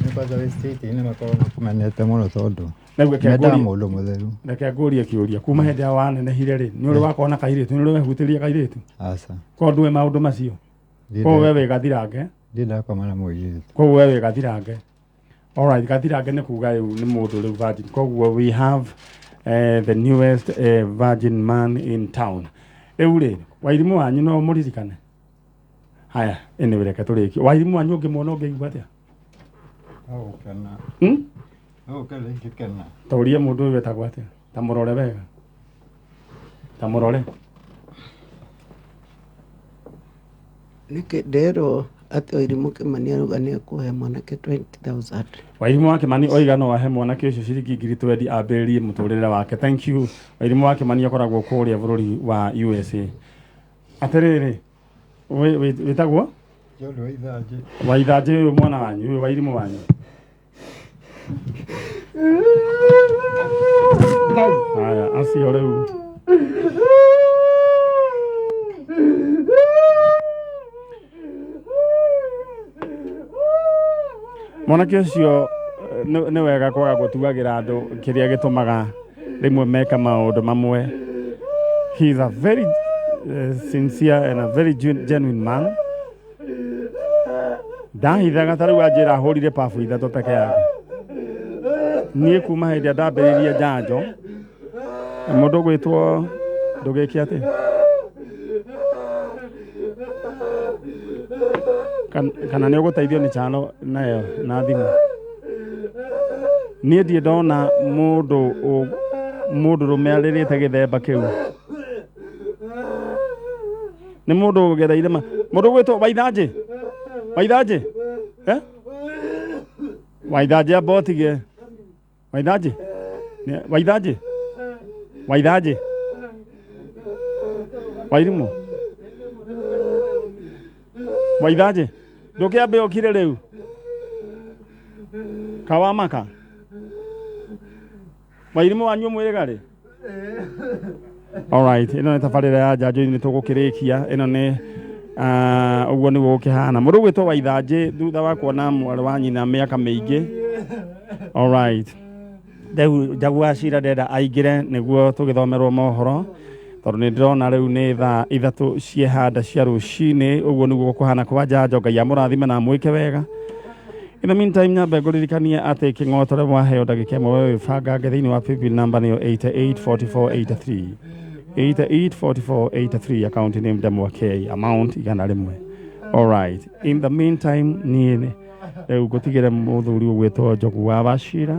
Nĩ kwanza wĩ state-inĩ makoragwo makũmenete mũno tondũ Rĩu reke mendaga ngũrie mũndũ mũtheru. reke ngũrie kĩũria kuma hĩndĩ ĩrĩa wanenehire rĩ nĩ ũrĩ wakorwo na kairĩtu nĩ ũrĩ wehutĩria kairĩtu Aca. korwo ndũĩ maũndũ macio koguo we wĩ gathirange Ndirĩ ndakoma na mũirĩtu. koguo we wĩ gathirange alright gathirange nĩ kuga rĩu nĩ mũndũ rĩu virgin koguo we have the newest virgin man in town rĩu rĩ wairimũ wanyu no mũririkane haya anyway reke tũrĩkie wairimũ wanyu ũngĩmuona ũngĩigua atĩa No gũkena. Hmm? No gũkena ingĩkena. Tũrie mũndũ ũyũ wetagwo atĩa ta mũrore wega ta mũrore Nĩkĩ nderwo atĩ Wairimũ Kĩmani arauga nĩ ekũhe mwanake 20,000. Wairimũ wa Kĩmani oiga no ahe mwanake ũcio ciringi ngiri twendi ambĩrĩrie mũtũrĩre wake. Thank you. Wairimũ wa Kĩmani akoragwo kũrĩa bũrũri wa USA. Atĩrĩrĩ, wĩtagwo? John Waithanjĩ. Waithanjĩ ũyũ mwana wanyu, ũyũ Wairimũ wanyu. Haya, acio rĩu. Mwanake ũcio nĩ wega kwaga gũtuagĩra andũ kĩrĩa gĩtũmaga rĩmwe meka maũndũ mamwe. He is a very sincere and a very genuine man. Ndahithaga ta rĩu anjĩra ahũrire pabu ithatũ peke yake. Niĩ kuma hĩndĩ ĩrĩa ndambĩrĩirie njanjo, mũndũ ũgwĩtwo ndũgĩke atĩ kana nĩ ũgũteithio nĩ chano nayo na thimũ. Niĩ ndirĩ ndona mũndũ mũndũrũme arĩrĩte gĩthemba kĩu. Nĩ mũndũ ũgereire ma mũndũ ũgwĩtwo Waithanjĩ Waithanjĩ eh? Waithanjĩ amba ũtige Waithanjĩ Waithanjĩ Waithanjĩ Wairimũ Waithanjĩ ndũkĩambe ũkire rĩu kawamaka Wairimũ wanyu mwĩrĩga rĩ Alright, ĩno nĩ tabarĩra ya njanjo-inĩ tũgũkĩrĩkia ĩno nĩ ũguo nĩguo gũkĩhana mũndũ ũgwĩtwo Waithanjĩ thutha wa kuona mwarĩ wa nyina mĩaka mĩingĩ Alright. Rĩu Jaguar Cira ndĩrenda aingĩre nĩguo tũgĩthomerwo mohoro tondũ nĩ ndĩrona rĩu nĩ thaa ithatũ ciehanda cia rũcinĩ ũguo nĩguo gũkũhana kwa njanjo Ngai amũrathime na amwĩke wega In the meantime nyambe ngũririkanie atĩ kĩng'otore mwaheo ndagĩka ĩmwe we wĩbangange thĩinĩ wa paybill number nĩyo 884483 884483 account name Ndemwa K amount 100 Alright in the meantime niĩ rĩu ngũtigĩre mũthuri ũgwĩtwo Njogu wa Wachira